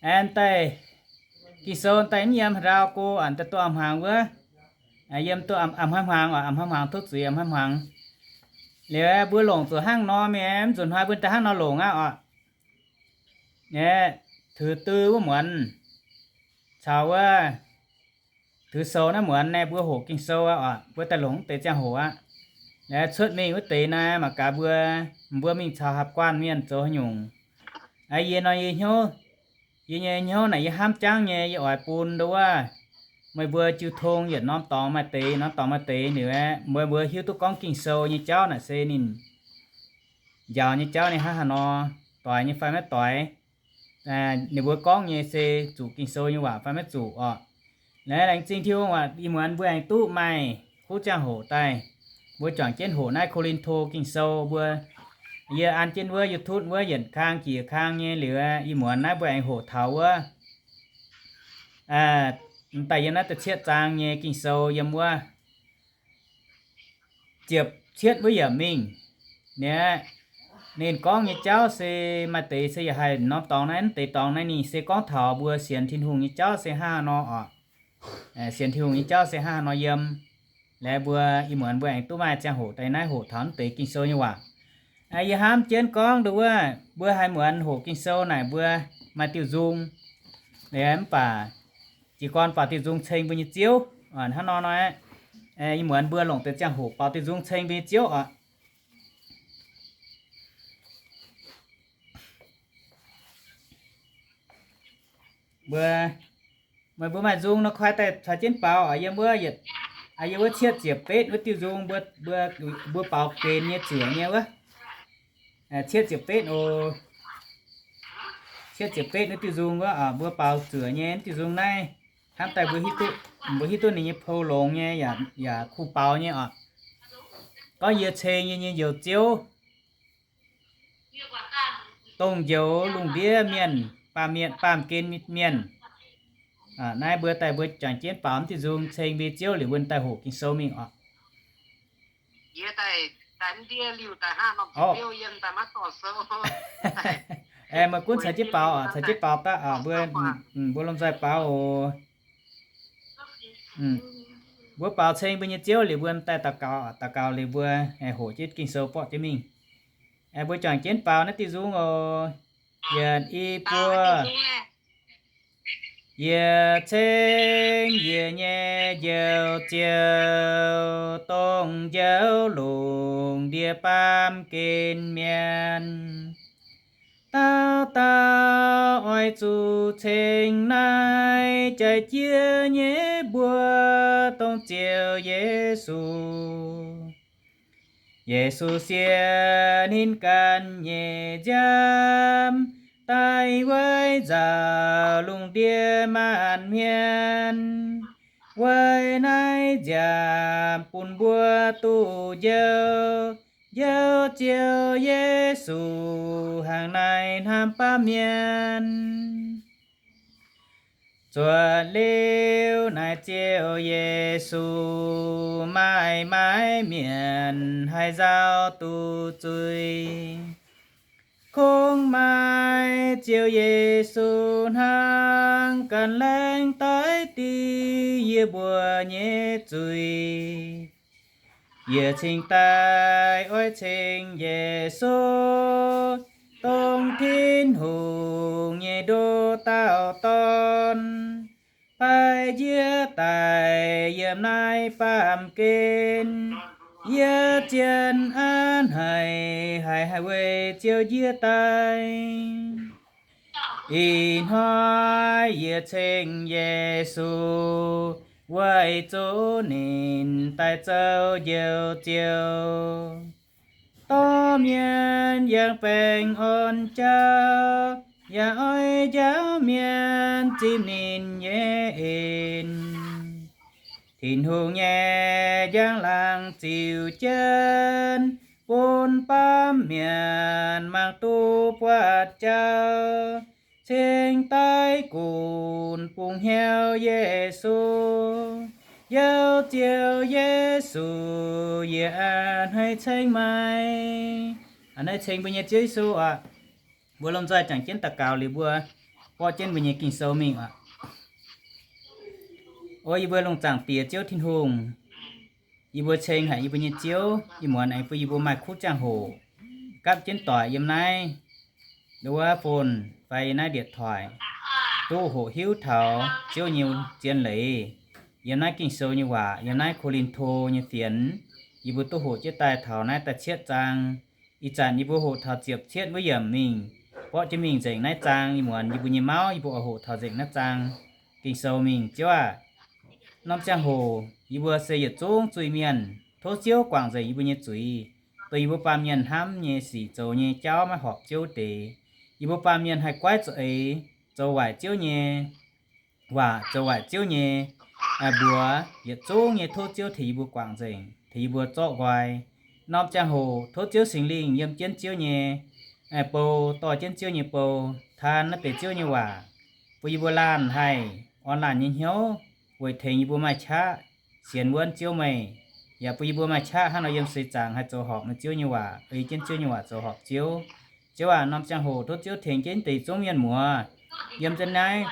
Aengx daaih Ging-Sou daaih mv yiem haaix ndau go, aengx daaih duqv a'hmuangx wuov, yiem duqv a'hmuangx hmuangx oc, a'hmuangx hmuangx tov zuiz a'hmuangx hmuangx. Liuz mbuo longc zuqc hnangv nor mienh, mv zuqc hnoi mbuo daaih hnangv nor longc aqv oc. Aeqv, tuix dui wuov muonz caux wuov tuix sou naaiv muonz naaiv mbuo hoqc Ging-Sou aqv oc, mbuo daaih longc mv deix ziangh hoc aqv. Liuz cuotv mingh wuov deix naaiv mangc gaax mbuo, mbuo mingh caux hapv guanh mienh zoux haaix nyungc. Yie nor yie hnyouv, yie nyei hnyouv naaic yie hnamv jangv nyei, yie oix bun nduov wuov meih mbuo jiu tong yietc norm dorngx maaih deix, norm dorngx maaih deix liuz aeqv, meih mbuo hiuv duqv gorngv Ging-Sou nyei jauv naaic se ninh njaaux nyei jauv ninh hnangv haaix nor, doix nyei fai maiv doix. Ninh mbuo gorngv nyei se zuqc Ging-Sou nyei waac fai maiv zuqc oc. Laengz zingh Tin-Hungh aac, ih muonz mbuo aengx duqv maaih kuv ziangh hoc daaih, mbuo juangc jienv hoqc naaiv Ko^lin^to Ging-Sou mbuo. Yie an jienv wuov YouTube wuov yietc kang jiex kang nyei liuz, ih muonz naaiv mbuo aengx hoqc taux wuov, daaih yiem naaiv da'cietv zaang nyei Ging-Sou yiem wuov ziepc cietv wuov yiemc mingh. Ninh, ninh gorngv nyei jauv se maaih deix se yaac haih norm dorngx naaiv, mv deix dorngx naaiv ninh se gorngv taux mbuo sienx Tin-Hungh nyei jauv se hnangv haaix nor oc. Sienx Tin-Hungh nyei jauv se hnangv haaix nor yiem. Laengz mbuo ih muonz mbuo aengx duqv maaih ziangh hoc daaih naaiv hoqc taux mv deix Ging-Sou nyei waac. Yie hnamv jienv gorngv nduov wuov mbuo haih muonz hoqc Ging-Sou naaic mbuo maaih diuh nzung. Mv baac jiez gorn baaux diuh nzung ceng mbuo nyei Ziouv. Hnangv nor nor, ih muonz mbuo longc deix ziangh hoc baaux diuh nzung ceng mbuo nyei Ziouv oc. Mbuo, meih mbuo maaih nzung nor koi daaih caux jienv baaux oc. Yiem wuov, yiem wuov cietv ziepc betv wuov diuh nzung, mbuo, mbuo baaux gen nyei zuoqc nyei wuov. Cietv ziepc betv oc. Cietv ziepc betv wuov diuh nzung wuov, mbuo baaux zuoqc nyei diuh nzung naaiv. Hnamv daaih mbuo hiuv duqv, mbuo hiuv duqv ninh nyei pou longx nyei, yaac kuh baaux nyei oc. Gorngv yie ceng yie nyei Njoux Ziouv, dongh njoux lungh ndiev mienh, baamh mienh, baamh gen mienh. Naaiv mbuo daaih mbuo juangc jienv baaux diuh nzung ceng mbuo nyei Ziouv liuz mbuo daaih hoqc Ging-Sou mingh oc. Meih gunv caux jienv baaux oc, caux jienv baaux daaih oc, mbuo, mbuo lomh nzoih baaux oc. Mbuo baaux ceng mbuo nyei Ziouv liuz mbuo daaih daux gaux, daux gaux liuz mbuo hoqc jienv Ging-Sou borqv jienv mingh. Mbuo juangc jienv baaux naaiv diuh nzung oc. Yietc, i, buo. Yie ceng yie nyei Njoux Ziouv, dongh njoux lungh ndiev baamh gen mienh. Dauh dauh oix zuqc ceng naaiv jaaix jiex nyei mbuox dongh Ziouv Yesu. Yesu siev ninh ganh nyei nziaamv daaih weic nzauh lungh ndiev maanc hmien. Weic naaiv nziaamv bun mbuo duqv njoux, njoux Ziouv Yesu hnangv naaiv hnamv baamh mienh. Zuotc liuz naaiv Ziouv Yesu, maaih maaiz mienh haih nzauh duqv zuiz. Kungx maaih Ziouv Yesu hnangv, ganh laengz daic div yie mbuo nyei zuiz. Yie cingx daaih oix ceng Yesu, dongh Tin-Hungh nyei nduqc dauh Dorn, paaiv njiec daaih yiem naaiv baamh gen. Yie zien aav haiz, haih, haih weic Ziouv njiec daaih. Ih hnoi yie ceng Yesu, weic zoux ninh daaih zoux Njoux Ziouv. Dorh mienh yangh baengh orn jauv, yaac oix njaaux mienh zipv ninh nyei en. Tin-Hungh nyei njang-laangc ziux jienv, bun baamh mienh mangc duqv buatc jauv, cingx daaih gunv bungx hnyouv Yesu. Njoux Ziouv Yesu, yie a'hneiv ceng meih. A'hneiv ceng mbuo nyei Ziouv Yesu aac. Mbuo lomh nzoih jangx jienv daux gaux liuz mbuo borqv jienv mbuo nyei Ging-Sou mingh oc. O yie mbuo lungh zaangc Diex Ziouv Tin-Hungh, yie mbuo ceng haic yie mbuo nyei Ziouv, ih muonz aengx bun yie mbuo maaih kuv ziangh hoc gapv jienv doic yiem naaiv nduov phone fai yiem naaiv điện thoại, duqv hoqc hiuv taux Ziouv nyei zien leiz yiem naaiv Ging-Sou nyei waac, yiem naaiv Ko^lin^to nyei fienx, yie mbuo duqv hoqc jienv daaih taux naaiv da'cietv zaang. Ih zanc yie mbuo hoqc taux ziepc cietv wuov yiemc mingh, borqv jienv mingh nzengc naaiv zaang. Ih muonz yie mbuo nyei mauv yie mbuo oix hoqc taux nzengc naaiv zaang Ging-Sou mingh. Ziouv aah, norm ziangh hoc yie mbuo se yietc zungv zuiz-mienh, tov Ziouv guangc nzengc yie mbuo nyei zuiz, dongh yie mbuo baamh mienh hnamv nyei sic zoux nyei jauv maiv horpc Ziouv deix. Yie mbuo baamh mienh haih goiv za'eix zoux waaic Ziouv nyei waac, zoux waaic Ziouv nyei mbuox yietc zungv nyei. Tov Ziouv tengx yie mbuo guangc nzengc, tengx yie mbuo zorqv nqoi. Norm ziangh hoc tov Ziouv Singx Lingh yiem jienv Ziouv nyei bou, dorh jienv Ziouv nyei bou, taan naaiv deix Ziouv nyei waac, bun yie mbuo laanh haih orn laanh nyei hnyouv, weic tengx yie mbuo maaih qaqv sienx wuonv Ziouv meih, yaac bun yie mbuo maaih qaqv hnangv nor yiem seix zaangc haih zoux horpc meih Ziouv nyei waac, ei jienv Ziouv nyei waac zoux horpc Ziouv. Ziouv aac, norm ziangh hoc tov Ziouv tengx jienv deix zungv mienh muoz yiem jienv naaiv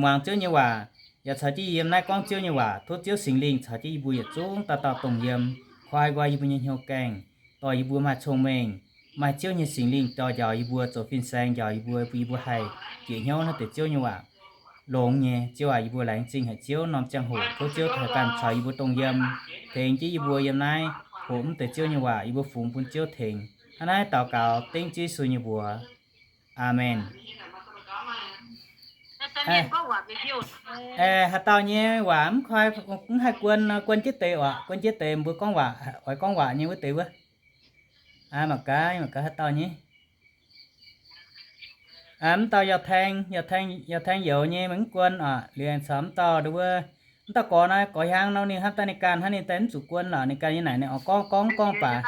muangx Ziouv nyei waac, yaac caux jienv yie yiem naaiv gorngv Ziouv nyei waac. Tov Ziouv Singx Lingh caux jienv yie mbuo yietc zungv dauh dauh dongh yiem, koi nqoi yie mbuo nyei hnyouv gaengh, dorh yie mbuo maaih cong-mengh, maaih Ziouv nyei Singx Lingh dorh njaaux yie mbuo, zoux fin-saeng njaaux yie mbuo, bun yie mbuo haih njiec hnyouv naaiv deix Ziouv nyei waac longx nyei. Ziouv aac, yie mbuo laengz zingh haic Ziouv. Norm ziangh hoc tov Ziouv taux ganh caux yie mbuo dongh yiem, tengx jienv yie mbuo yiem naaiv hoqc mv deix Ziouv nyei waac, yie mbuo fungx bun Ziouv tengx. Hnangv naaiv daux gaux dengv Ziouv Yesu nyei mbuox. Aamen. Haaix dauh nyei waac mv koi, mv haih guon, guon jienv deix oc. Guon jienv deix mbuo gorngv waac, oix gorngv waac nyei wuov deix wuov. Mangc gaax, mangc gaax haaix dauh nyei. Mv dauh Yauh Teng, Yauh Teng, Yauh Teng youz nyei mv guon oc. Liuz caux mv dauh wuov, mv dauh gorx naaiv, gorx hiaang nor ninh hnamv daaih ninh ganh hnangv ninh daaih mv zuqc guon lorqc. Ninh ganh nyei naaic ninh oix gorngv gorngv gorngv baac.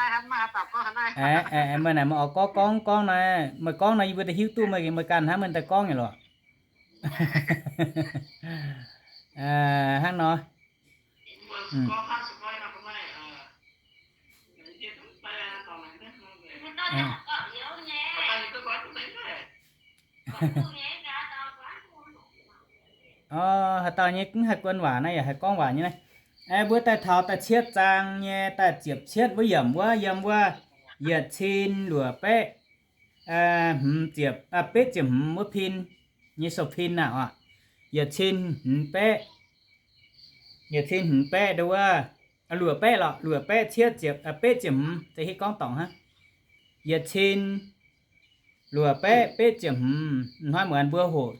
Meih naaic meih oix gorngv gorngv gorngv naaiv, meih gorngv nor yie mbuo daaih hiuv duqv meih, meih ganh hnangv meih daaih gorngv nyei lorqc. Hnangv nor. Haaix dauh nyei mv haih guon waac naaiv yaac haih gorngv waac nyei naaiv. Mbuo daaih taux da'cietv zaang nyei daaih ziepc cietv wuov yiemc wuov, yiem wuov yietc cin luoqc baeqv hmz ziepc, betv ziepc hmz wuov pin nyei sou pin naaic oc. Yietc cin hmz baeqv, yietc cin hmz baeqv nduov wuov, luoqc baeqv lorqc, luoqc baeqv cietv ziepc, betv ziepc hmz, se hitv gorngv dorngc hnangv. Yietc cin luoqc baeqv betv ziepc hmz. Hnoi muonz mbuo hoqc,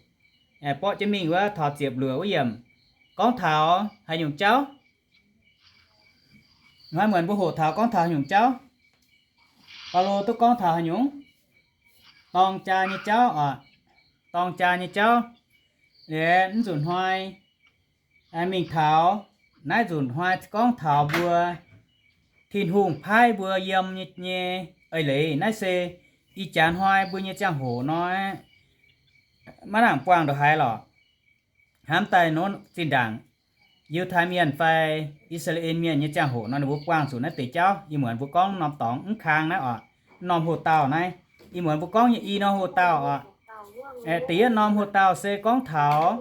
borqv jienv mingh wuov taux ziepc luoqc wuov yiemc, gorngv taux haaix nyungc jauv? Hnoi muonz mbuo hoqc taux gorngv taux haaix nyungc jauv? Baulo duqv gorngv taux haaix nyungc? Dorng jaa nyei jauv oc. Dorng jaa nyei jauv. Liuz mv nzunc hnoi mingh taux naaiv nzunc hnoi gorngv taux mbuo, Tin-Hungh paaiv mbuo yiem nyei, nyei eix leiz. Naaiv se ih jaax hnoi mbuo nyei ziangh hoc nor, maiv nangc buangh ndongc haaix lorqc. Hnamv daaih nor zinh ndaangc Yiutai Mienh fai I^saa^laa^en Mienh nyei ziangh hoc nor ninh mbuo buangh zuqc naaiv deix jauv. Ih muonz mbuo gorngv norm dorngx mv kang naaiv oc, norm hoc-dauh naaiv. Ih muonz mbuo gorngv nyei i norm hoc-dauh oc. Da'yietv norm hoc-dauh se gorngv taux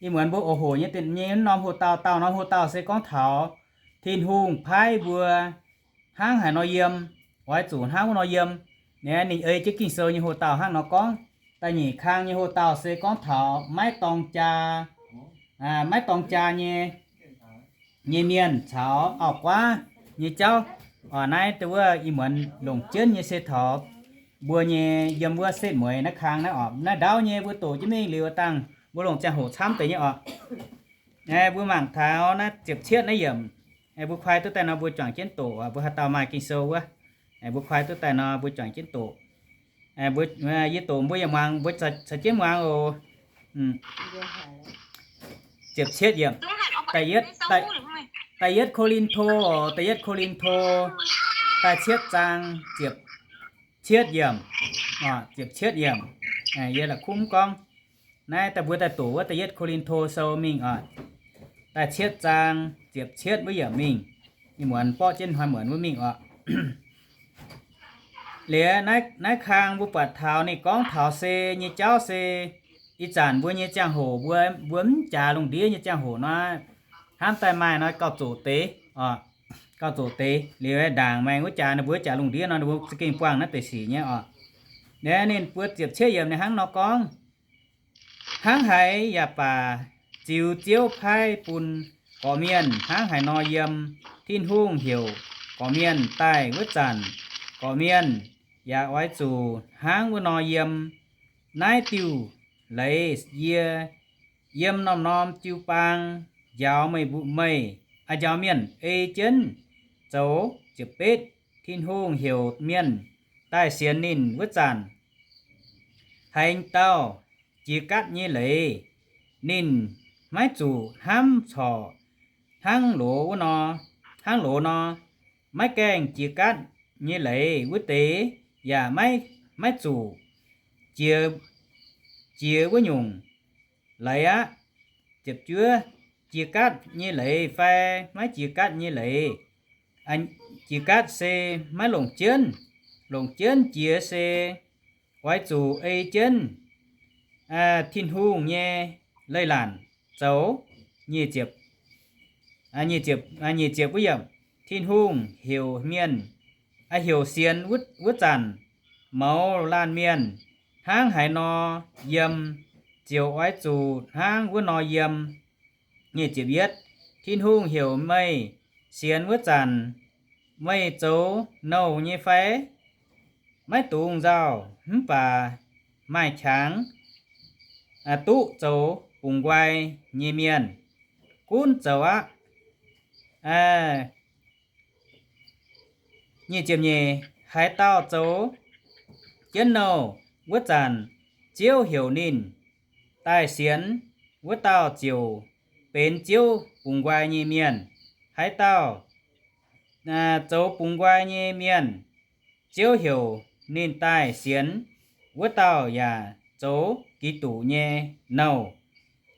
ih muonz mbuo oix hoqc nyei, nyei norm hoc-dauh, dauh norm hoc-dauh se gorngv taux Tin-Hungh paaiv mbuo hnangv haaix nor yiem, oix zuqc hnangv wuov nor yiem. Ninh ei jienv Ging-Sou nyei hoc-dauh hnangv nor gorngv. Da'nyeic kang nyei hoc-dauh se gorngv taux maiv dorng jaa, maiv dorng jaa nyei, nyei mienh caux auv-guaav nyei jauv. Oc, naaiv dongh wuov ih muonz longc jienv nyei se taux mbuo nyei yiem wuov setv mueiz naaiv kang naaiv oc. Naaiv ndaauv nyei mbuo doqc jienv mingh liuz dangh mbuo longc ziangh hoc camv deix nyei oc. Mbuo mangc taux naaiv ziepc cietv naaiv yiemc. Mbuo kuaai duqv daaih nor mbuo juangc jienv doqc. Mbuo haaix dauh maaih Ging-Sou wuov, mbuo kuaai duqv daaih nor mbuo juangc jienv doqc. Mbuo, yie doqc mbuo yaac muangx, mbuo caux jienv muangx oc. Ziepc cietv yiemc. Da'yietv, da'yietv Ko^lin^to, da'yietv Ko^lin^to, da'cietv zaang, ziepc cietv yiemc. Ziepc cietv yiemc. Yie la'kuqv mv gorngv. Naaiv daaih mbuo daaih doqc wuov da'yietv Ko^lin^to Sou mingh oc. Da'cietv zaang, ziepc cietv wuov yiemc mingh. Ih muonz borqv jienv hnoi muonz wuov mingh oc. Liuz naaiv, naaiv kang mbuo buatc taux ninh gorngv taux se nyei jauv se ih zanc mbuo nyei ziangh hoc, mbuo, mbuo mv jaax lungh ndiev nyei ziangh hoc nor, hnamv daaih maaih nor gauh zoqc deix, gauh zoqc deix. Liuz ndaangc maengx wuov jaax, ninh mbuo jaax lungh ndiev nor, ninh mbuo za'gengh buangh naaiv deix sic nyei oc. Naaiv ninh buo ziepc cietv yiemc ninh hnangv nor gorngv, hnangv haaix yaac baac ziux Ziouv paaiv bun gorqv-mienh hnangv haaix nor yiem. Tin-Hungh heuc gorqv-mienh daaih wuov zanc, gorqv-mienh yaac oix zuqc hnangv wuov nor yiem. Naaiv diuh leiz yie yiem norm-norm jiu-baang njaaux meih mbuo, meih, aa, njaaux mienh ei jienv zoux. Ziepc betv, Tin-Hungh heuc mienh daaih sienx ninh wuov zanc, haaix dauh jiex gaatv nyei leiz, ninh maiv zuqc hnamv corc hnangv loz wuov nor, hnangv loz nor. Maiv gaengh jiex gaatv nyei leiz wuov deix yaac maiv, maiv zuqc jiex, jiex wuov nyungc leiz aqv. Ziepc juov, jiex gaatv nyei leiz fai maiv jiex gaatv nyei leiz. Jiex gaatv se maiv longc jienv, longc jienv jiex se oix zuqc ei jienv Tin-Hungh nyei leiz-latc zoux. Nyic ziepc, nyic ziepc, nyic ziepc wuov yiemc, Tin-Hungh heuc mienh, heuc sienx wuov zanc, mouz laanh mienh hnangv haaix nor yiem, ziouc oix zuqc hnangv wuov nor yiem. Nyic ziepc yietv, Tin-Hungh heuc meih sienx wuov zanc, meih zoux nouh nyei fai? Maiv dungx nzauh, mv baac maaih qangx duqv zoux bungx nqoi nyei mienh. Gunv zoux aqv. Nyic ziepc nyeic, haaix dauh zoux jienv nouh wuov zanc, Ziouv heuc ninh daaih sienx, wuov dauh ziouc benx Ziouv bungx nqoi nyei mienh. Haaix dauh zoux bungx nqoi nyei mienh, Ziouv heuc ninh daaih sienx, wuov dauh yaac zoux Giduc nyei nouh.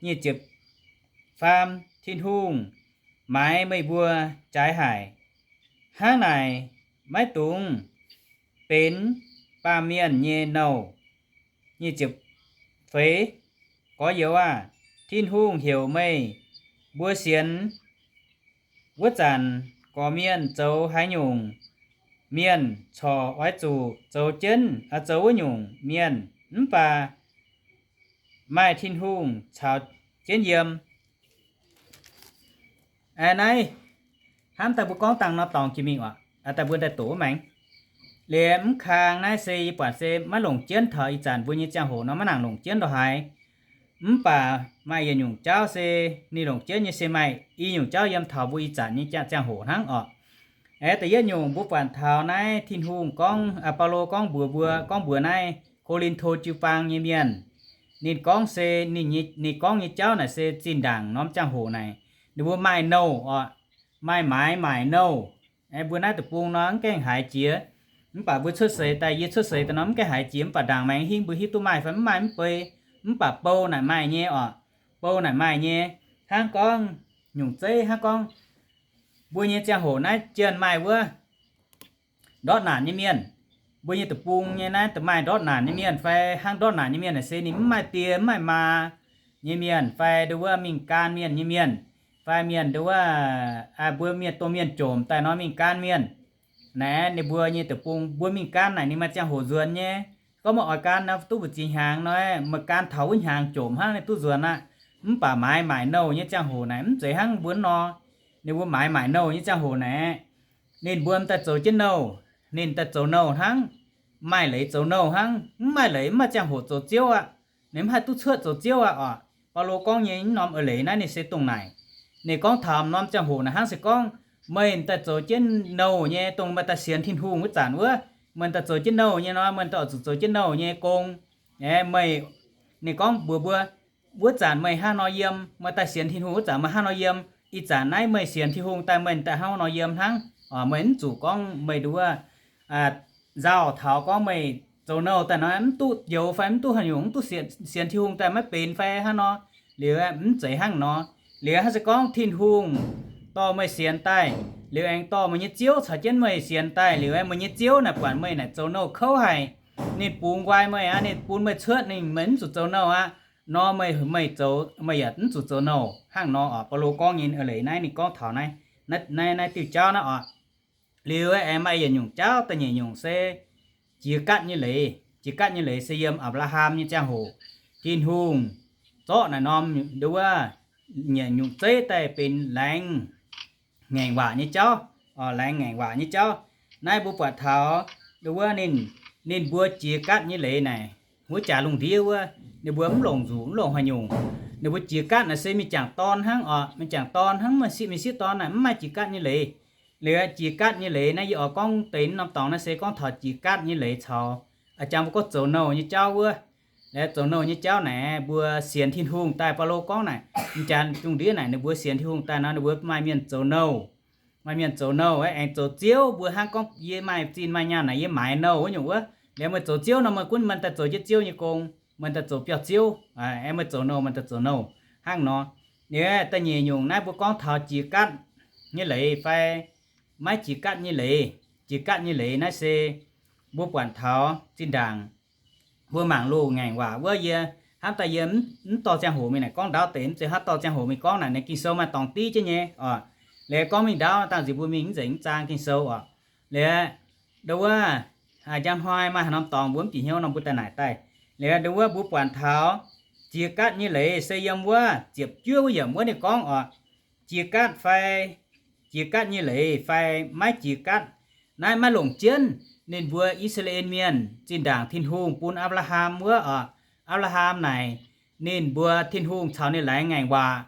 Nyic ziepc faam, Tin-Hungh maaiz meih mbuo jaaix haic. Hnangv naaic, maiv dungx benx baamh mienh nyei nouh. Nyic ziepc feix, gorx-youz aah! Tin-Hungh heuc meih mbuo sienx wuov zanc, gorqv-mienh zoux haaix nyungc mienh corc oix zuqc zoux jienv, zoux wuov nyungc mienh. Mv baac maaih Tin-Hungh caux jienv yiem. Naaiv hnamv daaih mbuo gorngv dangh nor dorngx jiex mingh oc, daaih mbuo daaih doqc wuov maengx. Liuz mv kang naaiv se yie buatc se maiv longc jienv taux ih zanc mbuo nyei ziangh hoc nor maiv nangc longc jienv ndongc haaix. Mv baac maaih yietc nyungc jauv se ninh longc jienv nyei se maaih i nyungc jauv yiem taux mbuo ih zanc nyei ziangh hoc hnangv oc. Aeqv, da'yietv nyungc mbuo buatc taux naaiv Tin-Hungh gorngv, Baulo gorngv mbuox mbuo, gorngv mbuox naaiv Ko^lin^to jiu-baang nyei mienh. Ninh gorngv se, ninh gorngv nyei jauv naaic se zinh ndaangc norm ziangh hoc naaic, ninh mbuo maaih nouh oc, maaih maaiz maaic nouh. Mbuo naaiv deic-bung nor mv gaengh haiz jiex. Mv baac mbuo cuotv seix daaih, yie cuotv seix daaih nor mv gaengh haiz jiex, mv baac ndaangc maengx hingv mbuo hiuv duqv maaih fai mv maaih mv bei. Mv baac bou naaic maaih nyei oc. Bou naaic maaih nyei. Hnangv gorngv nyungc zeiv, hnangv gorngv mbuo nyei ziangh hoc naaiv jienh maaih wuov ndortv naanc nyei mienh. Mbuo nyei deic-bung nyei naaiv maaih ndortv naanc nyei mienh fai hnangv ndortv naanc nyei mienh naaic se ninh mv maaih die mv maaih maa nyei mienh fai nduov wuov mingh gaam mienh nyei mienh, fai mienh nduov wuov, mbuo mienh dongh mienh jomc daaih nor mingh gaam mienh. Naaiv ninh mbuo nyei deic-bung mbuo mingh gaam naaic ninh maaih ziangh hoc nzuonx nyei. Gorngv meih oix gaam nor duqv mbu'ziex hnyangx nor, meih gaam taux wuov hnyangx jomc hnangv ninh duqv nzuonx aqv. Mv baac maaiz maaic nouh nyei ziangh hoc naaic mv zeiz hnangv mbuo nor. Ninh mbuo maaiz maaic nouh nyei ziangh hoc naaic, ninh mbuo daaih zoux jienv nouh, ninh daaih zoux nouh hnangv, maaih leiz zoux nouh hnangv, mv maaih leiz mv maaih ziangh hoc zoux ziouv aqv. Ninh mv haih duqv cuotv zoux ziouv aqv oc. Baulo gorngv nyei norm eix leiz naaiv ninh se dongh naaic. Ninh gorngv taux norm ziangh hoc naaic hnangv se gorngv meih daaih zoux jienv nouh nyei, dongh meih daaih sienx Tin-Hungh wuov zanc wuov, meih daaih zoux jienv nouh nyei nor, meih daaih oix zuqc zoux jienv nouh nyei gong. Aeqv, meih, ninh gorngv mbuox mbuo, wuov zanc meih hnangv nor yiem, meih daaih sienx Tin-Hungh wuov zanc meih hnangv nor yiem. Ih zanc naaiv meih sienx Tin-Hungh daaih meih daaih hnangv nor yiem hnangv. Meih mv zuqc gorngv meih nduov wuov nzauh taux gorngv meih zoux nouh daaih nor mv duqv njoux fai mv duqv haaix nyungc, mv duqv sienx, sienx Tin-Hungh daaih maiv benx fai hnangv nor. Liuz mv zeiz hnangv nor. Liuz hnangv se gorngv Tin-Hungh dorh meih sienx daaih, liuz aengx dorh meih nyei ziouv caux jienv meih sienx daaih. Liuz aeqv, meih nyei ziouv naaic buatc meih naaic zoux nouh kouv haic, ninh bungx nquai meih aqv, ninh bun meih cuotv, ninh meih mv zuqc zoux nouh aqv nor, meih, meih zoux, meih yaac mv zuqc zoux nouh. Hnangv nor oc, Baulo gorngv nyei leiz naaiv, ninh gorngv taux naaiv, naaiv, naaiv diuh jauv naaiv oc. Liuz aengx maaih yietc nyungc jauv, da'nyeic nyungc se jiex gaatv nyei leiz. Jiex gaatv nyei leiz se yiem Apc^laa^ham nyei ziangh hoc, Tin-Hungh zorqv naaic norm nduov nyungc zeiv daaih benx laengz ngaengc waac nyei jauv, laengz ngaengc waac nyei jauv. Naaiv mbuo buatc taux nduov ninh, ninh mbuo jiex gaatv nyei leiz naaic, wuov jaax lungh ndiev wuov, ninh mbuo mv longc nzuqc, mv longc haaix nyungc. Ninh mbuo jiex gaatv naaic se mingh jangc dorn hnangv oc, mingh jangc dorn hnangv, mv sieqv, mingh sieqv dorn naaic mv maaih jiex gaatv nyei leiz. Liuz jiex gaatv nyei leiz naaiv, yie oix gorngv deix norm dorngx naaiv se gorngv taux jiex gaatv nyei leiz caux, a'jang mbuo gorngv zoux nouh nyei jauv wuov. Liuz zoux nouh nyei jauv naaic, mbuo sienx Tin-Hungh daaih, Baulo gorngv naaic, mingh jaax lungh ndiev naaic ninh mbuo sienx Tin-Hungh daaih nor, ninh mbuo maaih mienh zoux nouh, maaih mienh zoux nouh aengx zoux ziouv. Mbuo hnangv gorngv yie maaih zinh maaih nyaanh naaic, yie maaiz nouh wuov nyungc wuov. Liuz meih zoux ziouv nor, meih gunv meih daaih zoux jienv ziouv nyei gong, meih daaih zoux biauv-ziouv. Meih zoux nouh, meih daaih zoux nouh hnangv nor. Liuz da'nyeic nyungc naaiv mbuo gorngv taux jiex gaatv nyei leiz fai maiv jiex gaatv nyei leiz. Jiex gaatv nyei leiz naaiv se mbuo buatc taux zinh ndaangc mbuo mangc loz-ngaengc waac wuov, yie hnamv daaih yie mv dorh ziangh hoc mingh naaic gorngv ndaauv deix, mv zeiz hnangv dorh ziangh hoc mingh gorngv naaic, ninh Ging-Sou maaih dorngx div jienv nyei oc. Liuz gorngv mingh ndaauv dangh nziex mbuo mingh mv nzengc mv zaang Ging-Sou oc. Liuz nduov wuov, njang hnoi maaih haaix norm dorngx mbuo mv bieqc hnyouv nor mbuo daaih naaic daaih. Liuz nduov wuov mbuo buatc taux jiex gaatv nyei leiz se yiem wuov ziepc juov wuov yiemc wuov ninh gorngv oc, jiex gaatv fai, jiex gaatv nyei leiz fai maiv jiex gaatv. Naaiv maiv longc jienv ninh mbuo I^saa^laa^en Mienh zinh ndaangc Tin-Hungh bun Apc^laa^ham wuov oc. Apc^laa^ham naaic ninh mbuo Tin-Hungh caux ninh laengz ngaengc waac,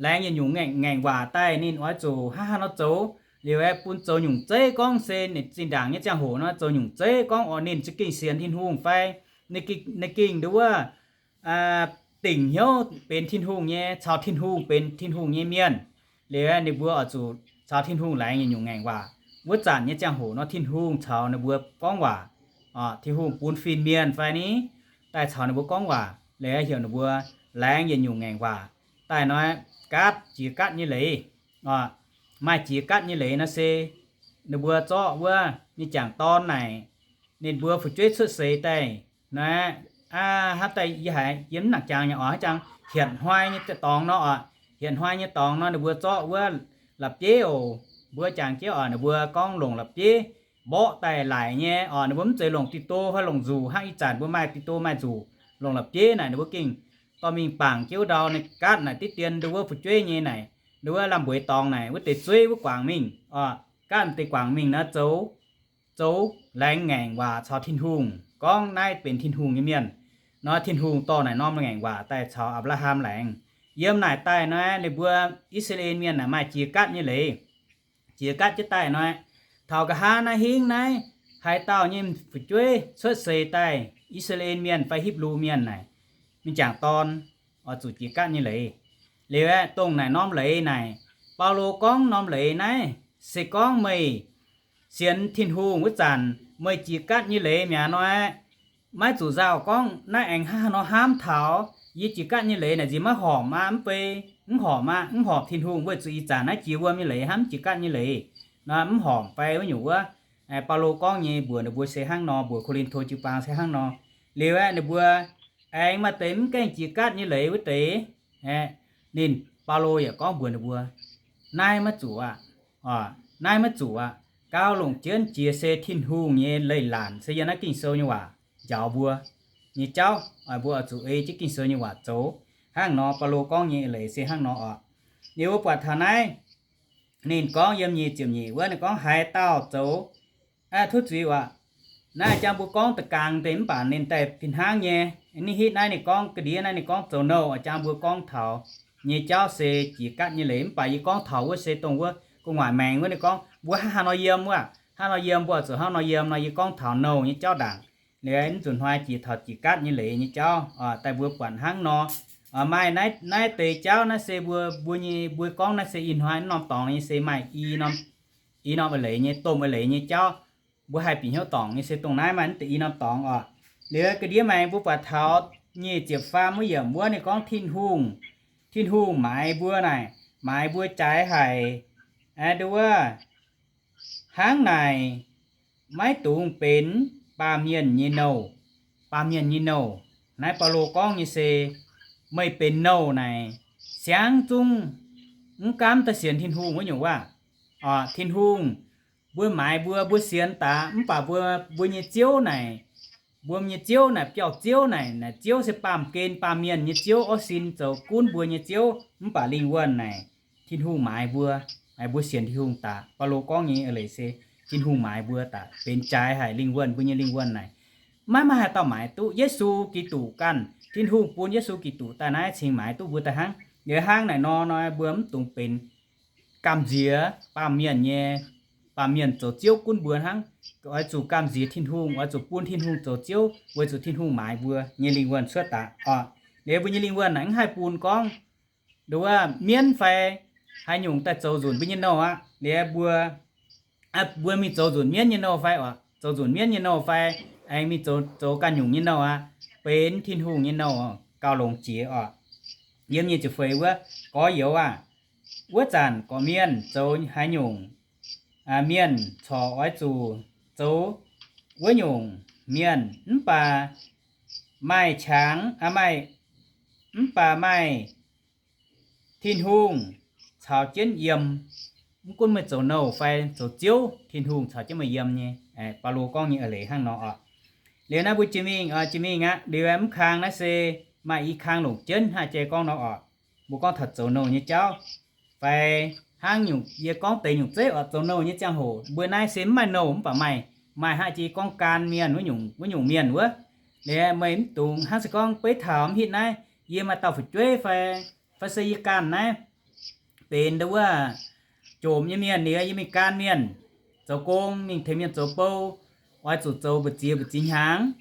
laengz yietc nyungc ngaengc, ngaengc waac daaih ninh oix zuqc hnangv haaix nor zoux. Liuz aeqv, bun zoux nyungc zeiv gorngv se ninh zinh ndaangc nyei ziangh hoc nor zoux nyungc zeiv gorngv oc ninh za'gengh sienx Tin-Hungh fai ninh gengh, ninh gengh nduov wuov dingc hnyouv benx Tin-Hungh nyei, caux Tin-Hungh benx Tin-Hungh nyei mienh. Liuz ninh mbuo oix zuqc caux Tin-Hungh laengz yietc nyungc ngaengc waac. Wuov zanc nyei ziangh hoc nor Tin-Hungh caux ninh mbuo gorngv waac, Tin-Hungh bun fin-mienh fai ni daaih caux ninh mbuo gorngv waac. Liuz heuc ninh mbuo laengz yietc nyungc ngaengc waac daaih nor, gaatv, jiex gaatv nyei leiz. Maaih jiex gaatv nyei leiz nor se ninh mbuo zorqv wuov mingh jangc dorn naaic, ninh mbuo fu'jueiv cuotv seix daaih nor, hnamv daaih yie haiz yie mv nangc jangx nyei oc, hnangv jangx hietc hnoi nyei dorngx nor oc. Hietc hnoi nyei dorngx nor ninh mbuo zorqv wuov la'bieiv oc, mbuo jangx jienv oc, ninh mbuo gorngv longc la'bieiv mborqv daaih laic nyei oc. Ninh mbuo mv zeiz longc dih do fai longc nzuqc hnangv ih zanc mbuo maaih dih do maaih nzuqc. Longc la'bieiv naaic ninh mbuo gengh dorh mingh bangc jienv wuov ndau ninh gaatv naaic diqv dien nduov wuov fu'jueiv nyei naaic, nduov wuov lamh mbueix dorngx naaic wuov deix zueiv wuov guangc mingh oc. Gaatv deix guangc mingh nor zoux, zoux laengz ngaengc waac caux Tin-Hungh gorngv naaiv benx Tin-Hungh nyei mienh. Nor Tin-Hungh dorh naaic norm ngaengc waac daaih caux Apc^laa^ham laengz. Yiem naaic daaih nor ninh mbuo I^saa^laa^en Mienh naaic maaih jiex gaatv nyei leiz. Jiex gaatv jienv daaih nor, taux nqa'haav naaiv hingv naaiv haaix dauh nyei fu'jueiv cuotv seix daaih, I^saa^laa^en Mienh fai Hipv^lu Mienh naaic, mingh jangc dorn oix zuqc jiex gaatv nyei leiz. Liuz aeqv, dongh naaic norm leiz naaic, Baulo gorngv norm leiz naaiv se gorngv meih sienx Tin-Hungh wuov zanc meih jiex gaatv nyei leiz mi'aqv nor, maiv zuqc nzauh gorngv naaiv aengx hnangv haaix nor hnamv taux yie jiex gaatv nyei leiz naaic nziex maiv horpc aqv, mv bei, mv horpc aqv, mv horpc Tin-Hungh weic zuqc ih zanc naaiv jiex wuom nyei leiz hnangv mv jiex gaatv nyei leiz nor, mv horpc fai wuov nyungc wuov. Baulo gorngv nyei mbuox ninh mbuo se hnangv nor, mbuox Ko^lin^to jiu-baang se hnangv nor. Liuz aeqv, ninh mbuo aengx maaih deix mv gaengh jiex gaatv nyei leiz wuov deix, ninh, Baulo yaac gorngv mbuox ninh mbuo, naaiv maiv zuqc aqv. Naaiv maiv zuqc aqv. Gauh longc jienv jiex se Tin-Hungh nyei leiz-latc se yiem naaiv Ging-Sou nyei waac njaaux mbuo nyei jauv, mbuo oix zuqc ei jienv Ging-Sou nyei waac zoux. Hnangv nor Baulo gorngv nyei leiz se hnangv nor oc. Liuz mbuo buatc taux naaiv, ninh gorngv yiem nyic ziepc nyeic wuov ninh gorngv, haaix dauh zoux, aa, tov zuiz aqv, naaiv jang mbuo gorngv da'gaang deix mv baac ninh daaih fih hnangv nyei. Ninh hitv naaiv ninh gorngv ga'ndiev naaiv ninh gorngv zoux nouh, jang mbuo gorngv taux nyei jauv se jiex gaatv nyei leiz. Mv baac yie gorngv taux wuov se dongh wuov gu'nguaaic maengx wuov ninh gorngv mbuo hnangv haaix nor yiem wuov, hnangv nor yiem mbuo zuqc hnangv nor yiem nor, yie gorngv taux nouh nyei jauv ndaangc. Liuz mv nzunc hnoi jiex taux jiex gaatv nyei leiz nyei jauv daaih mbuo buatc hnangv nor. Maaih naaiv, naaiv deix jauv naaiv se mbuo, mbuo nyei, mbuo gorngv naaiv se ih hnoi mv norm dorngx nyei se maaih i norm, i norm eix leiz nyei, domh eix leiz nyei jauv. Mbuo haih bieqc hnyouv dorngc nyei se dongh naaiv maaih mv deix i norm dorngx oc. Liuz ga'ndiev maengx mbuo buatc taux nyic ziepc faam wuov yiemc wuov ninh gorngv Tin-Hungh, Tin-Hungh maaiz mbuo naaic, maaiz mbuo jaaix haic, aa, nduov wuov, Hnangv naaic, maiv dungx benx baamh mienh nyei nouh. Baamh mienh nyei nouh, naaiv Baulo gorngv nyei se, meih benx nouh naaic, siangv zungv mv gaamv daaih sienx Tin-Hungh wuov nyungc waac. Tin-Hungh, mbuo maaiz mbuo, mbuo sienx daaih mv baac mbuo, mbuo nyei ziouv naaic, mbuo nyei ziouv naaic biauv-ziouv naaic, naaic ziouv se baamh gen baamh mienh nyei ziouv, orv sin zoux gunv mbuo nyei ziouv, mv baac lingh wuonh naaic, Tin-Hungh maaiz mbuo, mbuo sienx Tin-Hungh daaih. Baulo gorngv nyei leiz se, Tin-Hungh maaiz mbuo daaih benx jaaix haic lingh wuonh, mbuo nyei lingh wuonh naaic, maiv maaih haaix dauh maaiz duqv. Yesu Giduc ganh, Tin-Hungh bun Yesu Giduc daaih naaiv cingx maaiz duqv mbuo daaih hnangv. Liuz hnangv naaic nor, nor mbuo mv dungx benx gamh nziex baamh mienh nyei, baamh mienh zoux ziouv gunv mbuo hnangv. Oix zuqc gamh nziex Tin-Hungh, oix zuqc bun Tin-Hungh zoux ziouv, weic zuqc Tin-Hungh maaiz mbuo nyei lingh wuonh cuotv daaih oc. Liuz mbuo nyei lingh wuonh naaic mv haih bun gorngv nduov mienv fai haaix nyungc daaih zoux nzunc mbuo nyei nouh aqv. Liuz mbuo, mbuo mingh zoux nzunc mienv nyei nouh fai oc, zoux nzunc mienv nyei nouh fai aengx mingh zoux, zoux ganh nyungc nyei nouh aqv, benx Tin-Hungh nyei nouh gauh longx jiex oc. Yiem nyei ziepc feix wuov, gorx-youz aah, wuov zanc gorqv-mienh zoux haaix nyungc mienh corc oix zuqc zoux wuov nyungc mienh, mv baac maaih qangx, maaih, mv baac maaih Tin-Hungh caux jienv yiem. Mv gunv meih zoux nouh fai zoux ziouv, Tin-Hungh caux jienv meih yiem nyei. Baulo gorngv nyei eix leiz hnangv nor oc. Liuz naaiv mbuo jiex mingh, jiex mingh aqv. Liuz mv kang naaiv se maaih i kang longc jienv hnangv jai gorngv nor oc. Mbuo gorngv taux zoux nouh nyei jauv fai hnangv nyungc, yie gorngv deix nyungc zeiv oc, zoux nouh nyei ziangh hoc mbuo naaiv se mv maaih nouh mv baac maaih, maaih hnangv jai gorngv gaan mienh wuov nyungc, wuov nyungc mienh wuov. Liuz meih mv dungx hnangv se gorngv beiv taux mv hitv naaiv, yie maaih dauh fu'jueiv fai, fai se yie ganh naaiv benx nduov wuov jomc nyei mienh liuz, yie mingh gaan mienh zoux gong, mingh tengx mienh zoux bou, oix zuqc zoux mbu'ziex mbu'ziex hnyangx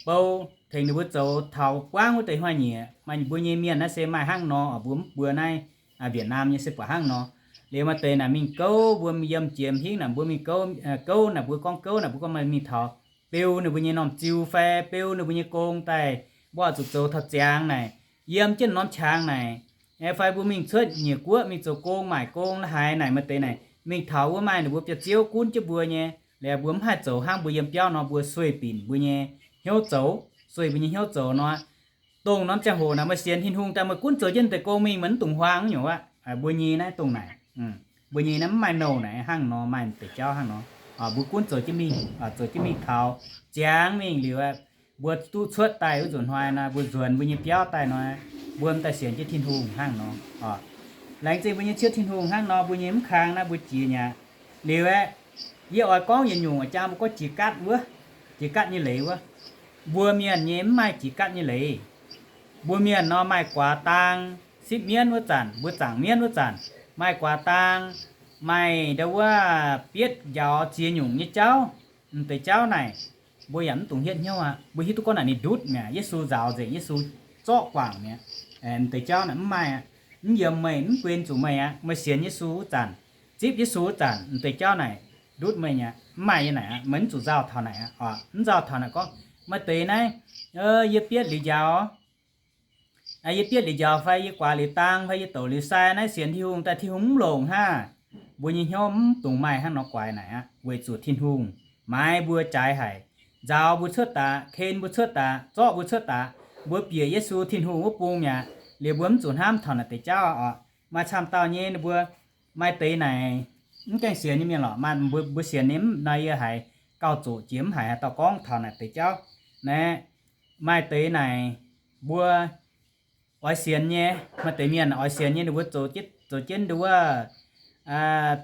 bou, tengx ninh mbuo zoux taux buangv wuov deix hnoi-nyieqc. Maaih mbuo nyei mienh naaiv se maaih hnangv nor oc. Mbuo mv buo naaiv Vietnam nyei se buatc hnangv nor. Liuz maaih deix naaic mingh gouv, mbuo yiem jiex hingv naaic mbuo mingh gouv, gouv naaic mbuo gorngv gouv naaic mbuo gorngv mingh taux beu ninh mbuo nyei normh ziu fai beu ninh mbuo nyei gong daaih, mbuo oix zuqc zoux taux ziangx naaic, yiem jienv norm qangx naaic, fai mbuo mingh cuotv nyeic guoqv mingh zoux gong maaic gong la'haaix naaic, maaih deix naaic mingh taux wuov maaih ninh mbuo biauv-ziouv gunv jienv mbuo nyei. Liuz mbuo mv haih zoux hnangv mbuo yiem biauv nor, mbuo sueih binc mbuo nyei hnyouv zoux, sueih mbuo nyei hnyouv zoux nor. Dongh norm ziangh hoc naaic meih sienx Tin-Hungh daaih meih gunv zoux jienv deix gong mingh, meih mv dungx huaang nyungc aqv. Mbuo nyei naaiv dongh naaic, mbuo nyei naaiv mv maaih nouh naaic hnangv nor, maaih deix jauv hnangv nor. Mbuo gunv zoux jienv mingh, zoux jienv mingh taux ziangx mingh liuz, mbuo duqv cuotv daaih wuov nzunc hnoi nor, mbuo nzuonx mbuo nyei biauv daaih nor, mbuo m'daaih sienx jienv Tin-Hungh hnangv nor. Laengz zingh mbuo nyei Ziouv Tin-Hungh hnangv nor, mbuo nyei mv kang naaiv mbuo jiex nyei aqv. Liuz aeqv, yie oix gorngv yietc nyungc jang mbuo gorngv jiex gaatv wuov, jiex gaatv nyei leiz wuov. Mbuo mienh nyei mv maaih jiex gaatv nyei leiz. Mbuo mienh nor maaih guaax daang sipv mienv wuov zanc, mbuo zaangc mienv wuov zanc, maaih guaax daang, maaih nduov wuov bietv njaaux ziex nyungc nyei jauv. M'deix jauv naaic, mbuo yaac mv dungx hietv hnyouv aqv. Mbuo hiuv duqv gorngv naaic ninh ndutv mi'aqv. Yesu nzaaux nzengc, Yesu zorqv guangc mi'aqv. M'deix jauv naaic mv maaih aqv. Mv yiem meih, mv guen zuqc meih aqv. Meih sienx Yesu wuov zanc, zipv Yesu wuov zanc, m'deix jauv naaic ndutv meih mi'aqv. Mv maaih yie naaic aqv. Meih mv zuqc nzauh taux naaic aqv. Mv nzauh taux naaic gorngv, maaih deix naaiv, yie bietv liuz njaaux, yie bietv liuz njaaux fai yie guaax liuz daang fai yie douc liuz sai naaiv sienx Tin-Hungh daaih Tin-Hungh mv longc hnangv. Mbuo nyei hnyouv mv dungx maaih hnangv nor guaix naaic aqv, weic zuqc Tin-Hungh maaiz mbuo jaaix haic, nzaaux mbuo cuotv daaih, ken mbuo cuotv daaih, zorqv mbuo cuotv daaih. Mbuo bieqc Yesu Tin-Hungh wuov bung mi'aqv. Liuz mbuo mv zuqc hnamv taux naaic deix jauv oc. Maaih camv dauh nyei ninh mbuo maaih deix naaic mv gaengh sienx nyei mienh lorqc. Maaih mbuo, mbuo sienx nyei mv nor yie haiz gauh zoqc jiex mv haiz haaix dauh gorngv taux naaic deix jauv. Naaiv maaih deix naaic mbuo oix sienx nyei, maaih deix mienh oix sienx nyei ninh mbuo zoux jienv, zoux jienv nduov wuov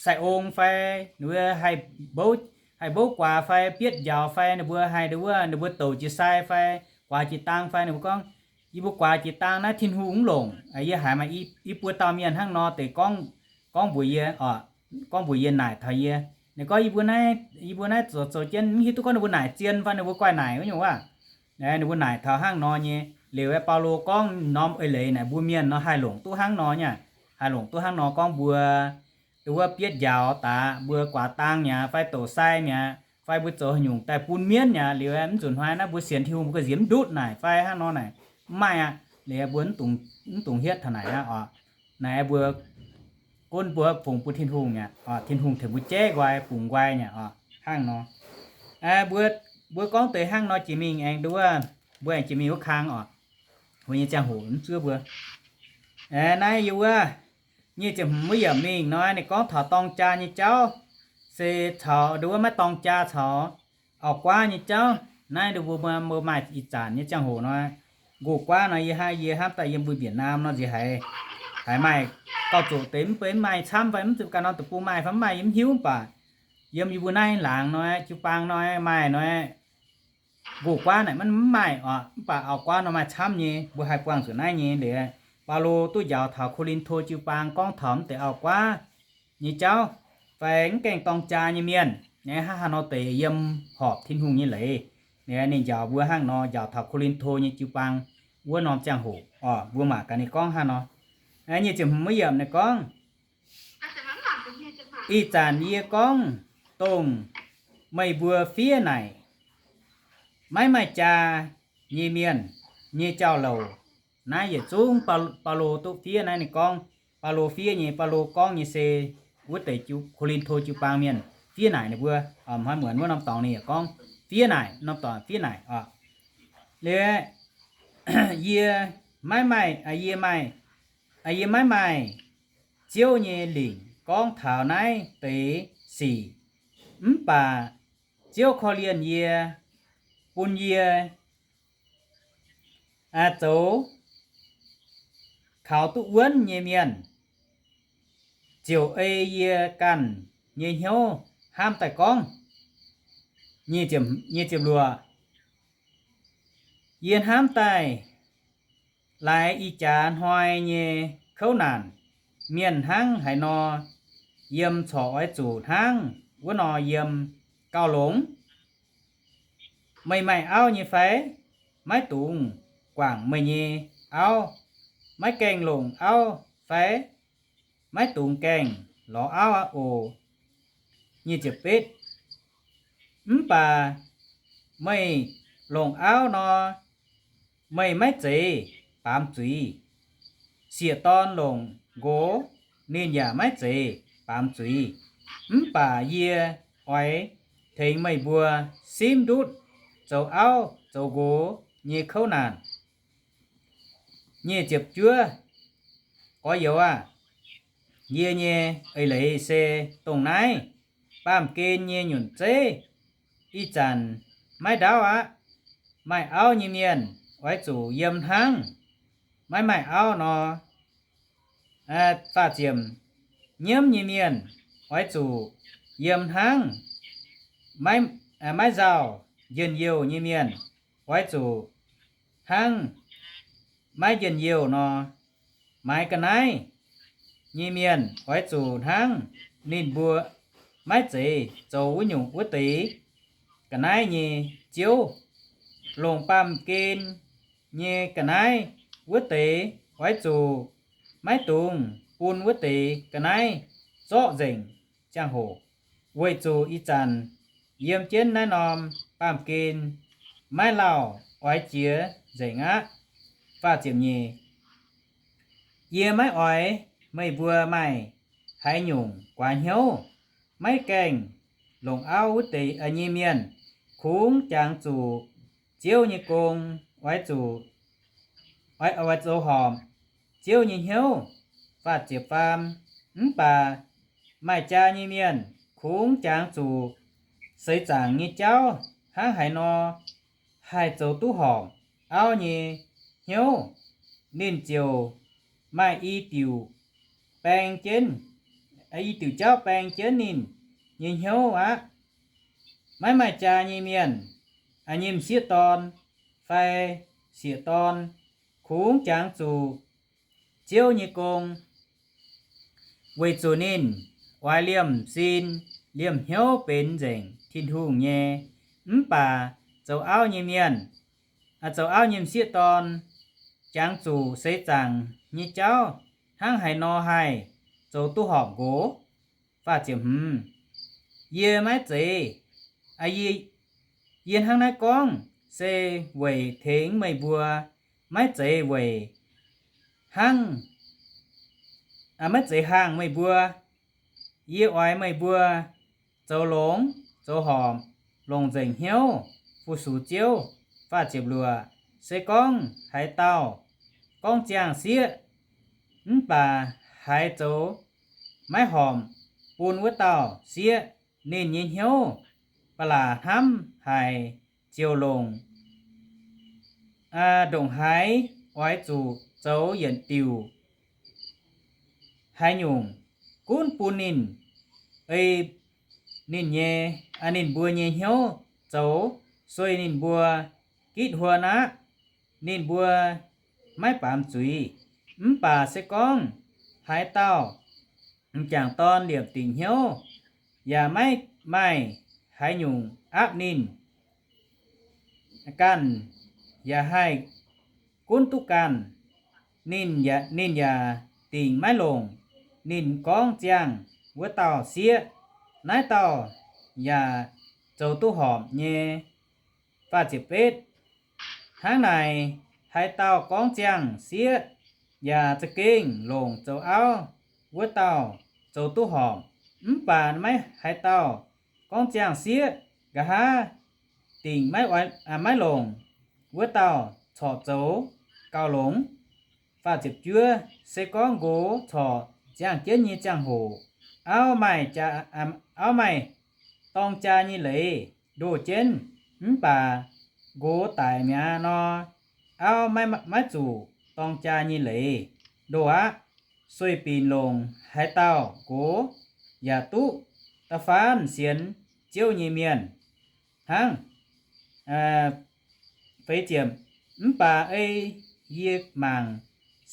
sai-ong fai ninh mbuo haih mbouv, haih mbouv guaax fai bietv njaaux fai ninh mbuo haih nduov wuov ninh mbuo douc jiex sai fai guaax jiex daang fai ninh mbuo gorngv, yie mbuo guaax jiex daang naaiv Tin-Hungh mv longc. Yie haiz maaih i buo dauh mienh hnangv nor deix gorngv, gorngv mbuox yie, gorngv mbuox yie naaic taux yie. Ninh gorngv yie mbuo naaiv, yie mbuo naaiv zoux, zoux jienv mv hiuv duqv gorngv ninh mbuo naaic zien fai ninh mbuo guaih naaic wuov nyungc waac. Ninh mbuo naaic taux hnangv nor nyei. Liuz Baulo gorngv norm eix leiz naaic mbuo mienh nor haih longc duqv hnangv nor nyei. Haih longc duqv hnangv nor gorngv mbuo nduov wuov bietv njaaux daaih, mbuo guaax daang mi'aqv fai douc sai mi'aqv fai mbuo zoux haaix nyungc daaih bun mienv mi'aqv. Liuz mv nzunc hnoi naaiv mbuo sienx Tin-Hungh mbuo gauh nziex mv ndutv naaic fai hnangv nor naaic, mv maaih aqv. Liuz mbuo mv dungx hietv taux naaic aqv oc. Naaiv mbuo gunv mbuo fungx bun Tin-Hungh aqv. Tin-Hungh tengx mbuo jaiv nqoi, bungx nqoi nyei oc. Hnangv nor, mbuo, mbuo gorngv deix hnangv nor jiex mingh aengx nduov, mbuo aengx jiex mingh wuov kang oc. Wuov nyei ziangh hoc mv zuov mbuo. Naaiv yie wuov, nyic ziepc hmz wuov yiemc mingh nor ninh gorngv taux dorng jaa nyei jauv, se caux nduov maiv dorng jaa caux auv-guaav nyei jauv. Naaiv nduov mbuo, mbuo maaih ih zanc nyei ziangh hoc nor, nqox-guaav nor yie hnamv, yie hnamv daaih yiem mbuo Việt Nam nor nziex haiz, haiz maaih gauh zoqc deix mv bei mv maaih camv fai mv zuqc ganh norm deic-bung maaih fai mv maaih yie mv hiuv, mv baac yiem yie mbuo naaiv laangz nor, jiu-baang nor maaih nor, nqox-guaav naaic maiv maaih oc, mv baac auv-guaav nor maaih camv nyei. Mbuo haih buangh zuqc naaiv nyei liuz, Baulo duqv njaaux taux Ko^lin^to jiu-baang gorngv taux mv deix auv-guaav nyei jauv fai mv gaengh dorng jaa nyei mienh, hnangv haaix nor deix yiem horpc Tin-Hungh nyei leiz. Ninh njaaux mbuo hnangv nor, njaaux taux Ko^lin^to nyei jiu-baang wuov norm ziangh hoc oc, mbuo mangc gaax ninh gorngv hnangv nor. Nyic ziepc hmz wuov yiemc ninh gorngv, ih zanc yie gorngv dongh meih mbuo fiev naaic, maiv maaih jaa nyei mienh nyei jauv-louc. Naaiv yietc zungv Baulo duqv fiev. Naaiv ninh gorngv Baulo fiev nyei. Baulo gorngv nyei se wuov deix Ko^lin^to jiu-baang mienh fiev naaic ninh mbuo, hnoi muonz wuov norm dorngx ninh yaac gorngv fiev naaic, norm dorngx fiev naaic oc. Liuz, yie maiv maaih, yie maaih, yie maiv maaih Ziouv nyei lingc gorngv taux naaiv deix sic, mv baac Ziouv korv-lienh yie, bun yie zoux kaux duqv wuonv nyei mienh, ziouc ei yie ganh nyei hnyouv hnamv daaih gorngv. Nyic ziepc luoqc, yie hnamv daaih laaix ih jaax hnoi nyei kouv naanc, mienh hnangv haaix nor yiem corc oix zuqc hnangv wuov nor yiem gauh longx. Meih maaih auv nyei fai? Maiv dungx guangc meih nyei auv. Maiv gaengh longc auv fai? Maiv dungx gaengh lorz auv aqv oc. Nyic ziepc betv, mv baac meih longc auv nor, meih maiv zeiz baamz zuiz. Sieqv-dorn longc nqox, ninh yaac maiv zeiz baamz zuiz. Mv baac yie oix tengx meih mbuo simv ndutv zoux auv zoux nqox nyei kouv naanc. Nyic ziepc juov, gorx-youz aah! Yie nyei eix leiz se dongh naaiv. Baamh gen nyei nyunc zeiv, ih zanc maiv ndaauv aqv. Maaih auv nyei mienh oix zuqc yiem hnangv maiv maaih auv nor. Faah ziepc, nyiemv nyei mienh oix zuqc yiem hnangv maiv nzauh. Njien-youh nyei mienh oix zuqc hnangv maiv njien-youh nor. Maaiz ga'naaiv nyei mienh oix zuqc hnangv ninh mbuo maiv zeiz zoux wuov nyungc wuov deix. Ga'naaiv nyei ziouv longc baamh gen nyei ga'naaiv wuov deix oix zuqc maiv dungx bun wuov deix ga'naaiv zorqv nzengc ziangh hoc, weic zuqc ih zanc yiem jienv naaiv norm baamh gen maiv lauh oix jiex nzengc aqv. Faah ziepc nyeic, yie maiv oix meih mbuo maaih haaix nyungc guaax hnyouv. Maiv gaengh longc auv wuov deix nyei mienh kungx jangx zuqc Ziouv nyei gong, oix zuqc, oix, oix zoux horpc Ziouv nyei hnyouv. Faah ziepc faam, mv baac maaih jaa nyei mienh kungx jangx zuqc seix zaangc nyei jauv hnangv haaix nor haih zoux duqv horpc auv nyei hnyouv. Ninh ziouc maaih i diuc baeng jienv, i diuc jauv baeng jienv ninh nyei hnyouv aqv. Maiv maaih jaa nyei mienh, nyei m'sieqv dorn fai sieqv dorn, kungx jangx zuqc Ziouv nyei gong, weic zuqc ninh oix liemh sin liemh hnyouv benx nzengc Tin-Hungh nyei. Mv baac zoux auv nyei mienh, zoux auv nyei m'sieqv dorn, jangx zuqc seix zaangc nyei jauv hnangv haaix nor haih zoux duqv horpc nqox. Faah ziepc hmz, yie maiv zeiz, yie, yie hnangv naaiv gorngv se weic tengx meih mbuo, maiv zeiz weic hnangv maiv zeiz hangh meih mbuo. Yie oix meih mbuo zoux longx, zoux horpc, longc nzengc hnyouv fu-sux Ziouv. Faah ziepc luoqc, se gorngv haaix dauh gorngv ziangh sieqv mv baac haiz zoux maiv horpc bun wuov dauh sieqv, ninh nyei hnyouv ba'laqc hnamv haic ziouc longc ndongc haaix oix zuqc zoux yietc diuc haaix nyungc gunv bun ninh ei ninh nyei, ninh mbuo nyei hnyouv zoux sueih ninh mbuo gitv huon aqv. Ninh mbuo maiv baamz zuiz. Mv baac se gorngv haaix dauh m'jangc dorn liepc dingc hnyouv yaac maiv maaih haaix nyungc aapv ninh ganh, yaac haih gunv duqv ganh, ninh yaac, ninh yaac dingc maiv longc ninh gorngv ziangh wuov dauh sieqv. Naaiv dauh yaac zoux duqv horpc nyei. Faah ziepc betv, hnangv naaic, haaix dauh gorngv ziangh sieqv yaac za'gengh longc zoux auv wuov dauh zoux duqv horpc. Mv baac maiv haaix dauh gorngv ziangh sieqv nqa'haav dingc maiv, maiv longc wuov dauh corc zoux gauh longx. Faah ziepc juov, se gorngv nqox corc ziangh jienv nyei ziangh hoc, auv maaih, auv maaih dorng jaa nyei leiz ndoh jienv, mv baac nqox daic mi'aqv nor, auv maiv, maiv zuqc dorng jaa nyei leiz ndoh aqv. Sueih binc longc haaix dauh nqox yaac duqv da'faanh sienx Ziouv nyei mienh hnangv. Feix ziepc, mv baac ei yie mangc,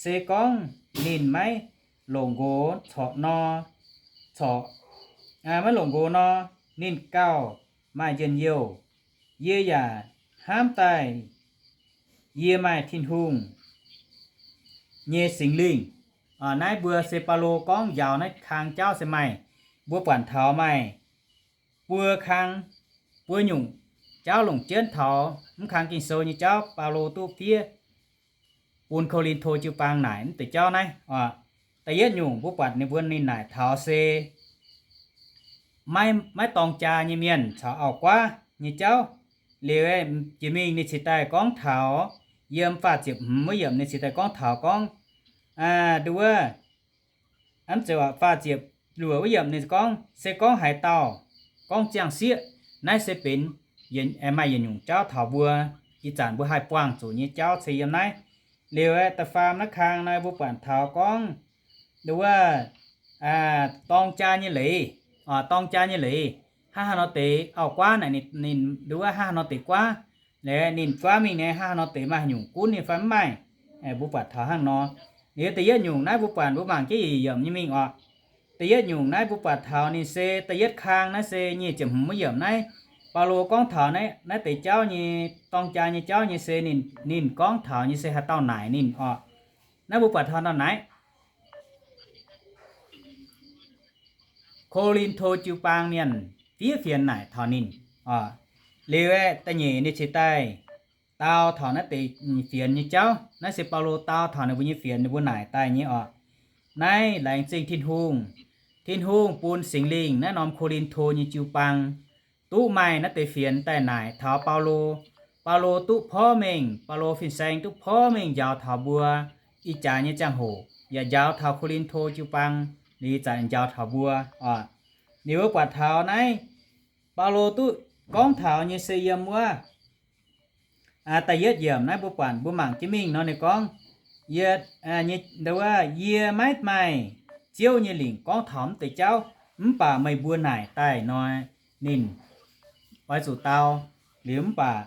se gorngv ninh maiv longc nqox corc nor, corc, maiv longc nqox nor, ninh gauh maaih njien-youh. Yie yaac hnamv daaih yie maaih Tin-Hungh nyei Singx Lingh. Naaiv mbuo se Baulo gorngv njaaux naaiv kang jauv se maaih, mbuo buatc taux maaih buo kang, buo nyungc jauv longc jienv taux mv kang Ging-Sou nyei jauv Baulo duqv fiev bun Ko^lin^to jiu-baang naaic mv deix jauv naaiv oc. Da'yietv nyungc mbuo buatc ninh mbuo ninh naaic taux se maiv, maiv dorng jaa nyei mienh caux auv-guaav nyei jauv. Liuz jiex mingh ninh cingx daaih gorngv taux, yiem faah ziepc hmz wuov yiemc ninh cingx daaih gorngv taux gorngv, nduov, mv zeiz, faah ziepc luoqc wuov yiemc ninh gorngv, se gorngv haaix dauh gorngv ziangh sieqv, naaiv se benx, maaih yietc nyungc jauv taux mbuo ih zanc mbuo haih buangh zuqc nyei jauv se yiem naaiv. Liuz da'faam naaiv kang naaiv mbuo buatc taux gorngv, nduov, dorng jaa nyei leiz, dorng jaa nyei leiz, hnangv haaix nor deix auv-guaav naaic ninh, nduov, hnangv haaix nor deix guaav, ninh guaav mingh naaic hnangv haaix nor deix maaih nyungc gunv nyei fai mv maaih. Mbuo buatc taux hnangv nor. Liuz da'yietv nyungc naaiv mbuo buatc, mbuo mangc jienv yietc yiemc nyei mingh oc. Da'yietv nyungc naaiv mbuo buatc taux ninh se da'yietv kang naaiv se nyic ziepc hmz wuov yiemc naaiv, Baulo gorngv taux naaiv, naaiv deix jauv nyei, dorng jaa nyei jauv nyei se ninh, ninh gorngv taux nyei se haaix dauh naaic ninh oc. Naaiv mbuo buatc taux haaix dauh naaic, Ko^lin^to jiu-baang mienh fiev fienx naaic taux ninh oc. Liuz aeqv, da'nyeic ninh cingx daaih dau taux naaiv deix fienx nyei jauv. Naaiv se Baulo dau taux ninh mbuo nyei fienx, ninh mbuo naaic daaih nyei oc. Naaiv laengz zingh Tin-Hungh. Tin-Hungh bun Singx Lingh naaiv norm Ko^lin^to nyei jiu-baang duqv maaih naaiv deix fienx daaih naaic taux Baulo. Baulo duqv porv mengh, Baulo fin-saeng duqv porv mengh njaaux taux mbuo ih jaax nyei ziangh hoc, yaac njaaux taux Ko^lin^to jiu-baang, liuz zanc njaaux taux mbuo oc. Liuz mbuo buatc taux naaiv, Baulo duqv gorngv taux nyei se yiem wuov da'yietv yiemc naaiv mbuo buatc, mbuo mangc jienv mingh nor ninh gorngv, yie, wuov, yie maiv maaih Ziouv nyei lingc gorngv taux mv deix jauv, mv baac meih mbuo naaic daaih nor, ninh oix zuqc dau. Liuz mv baac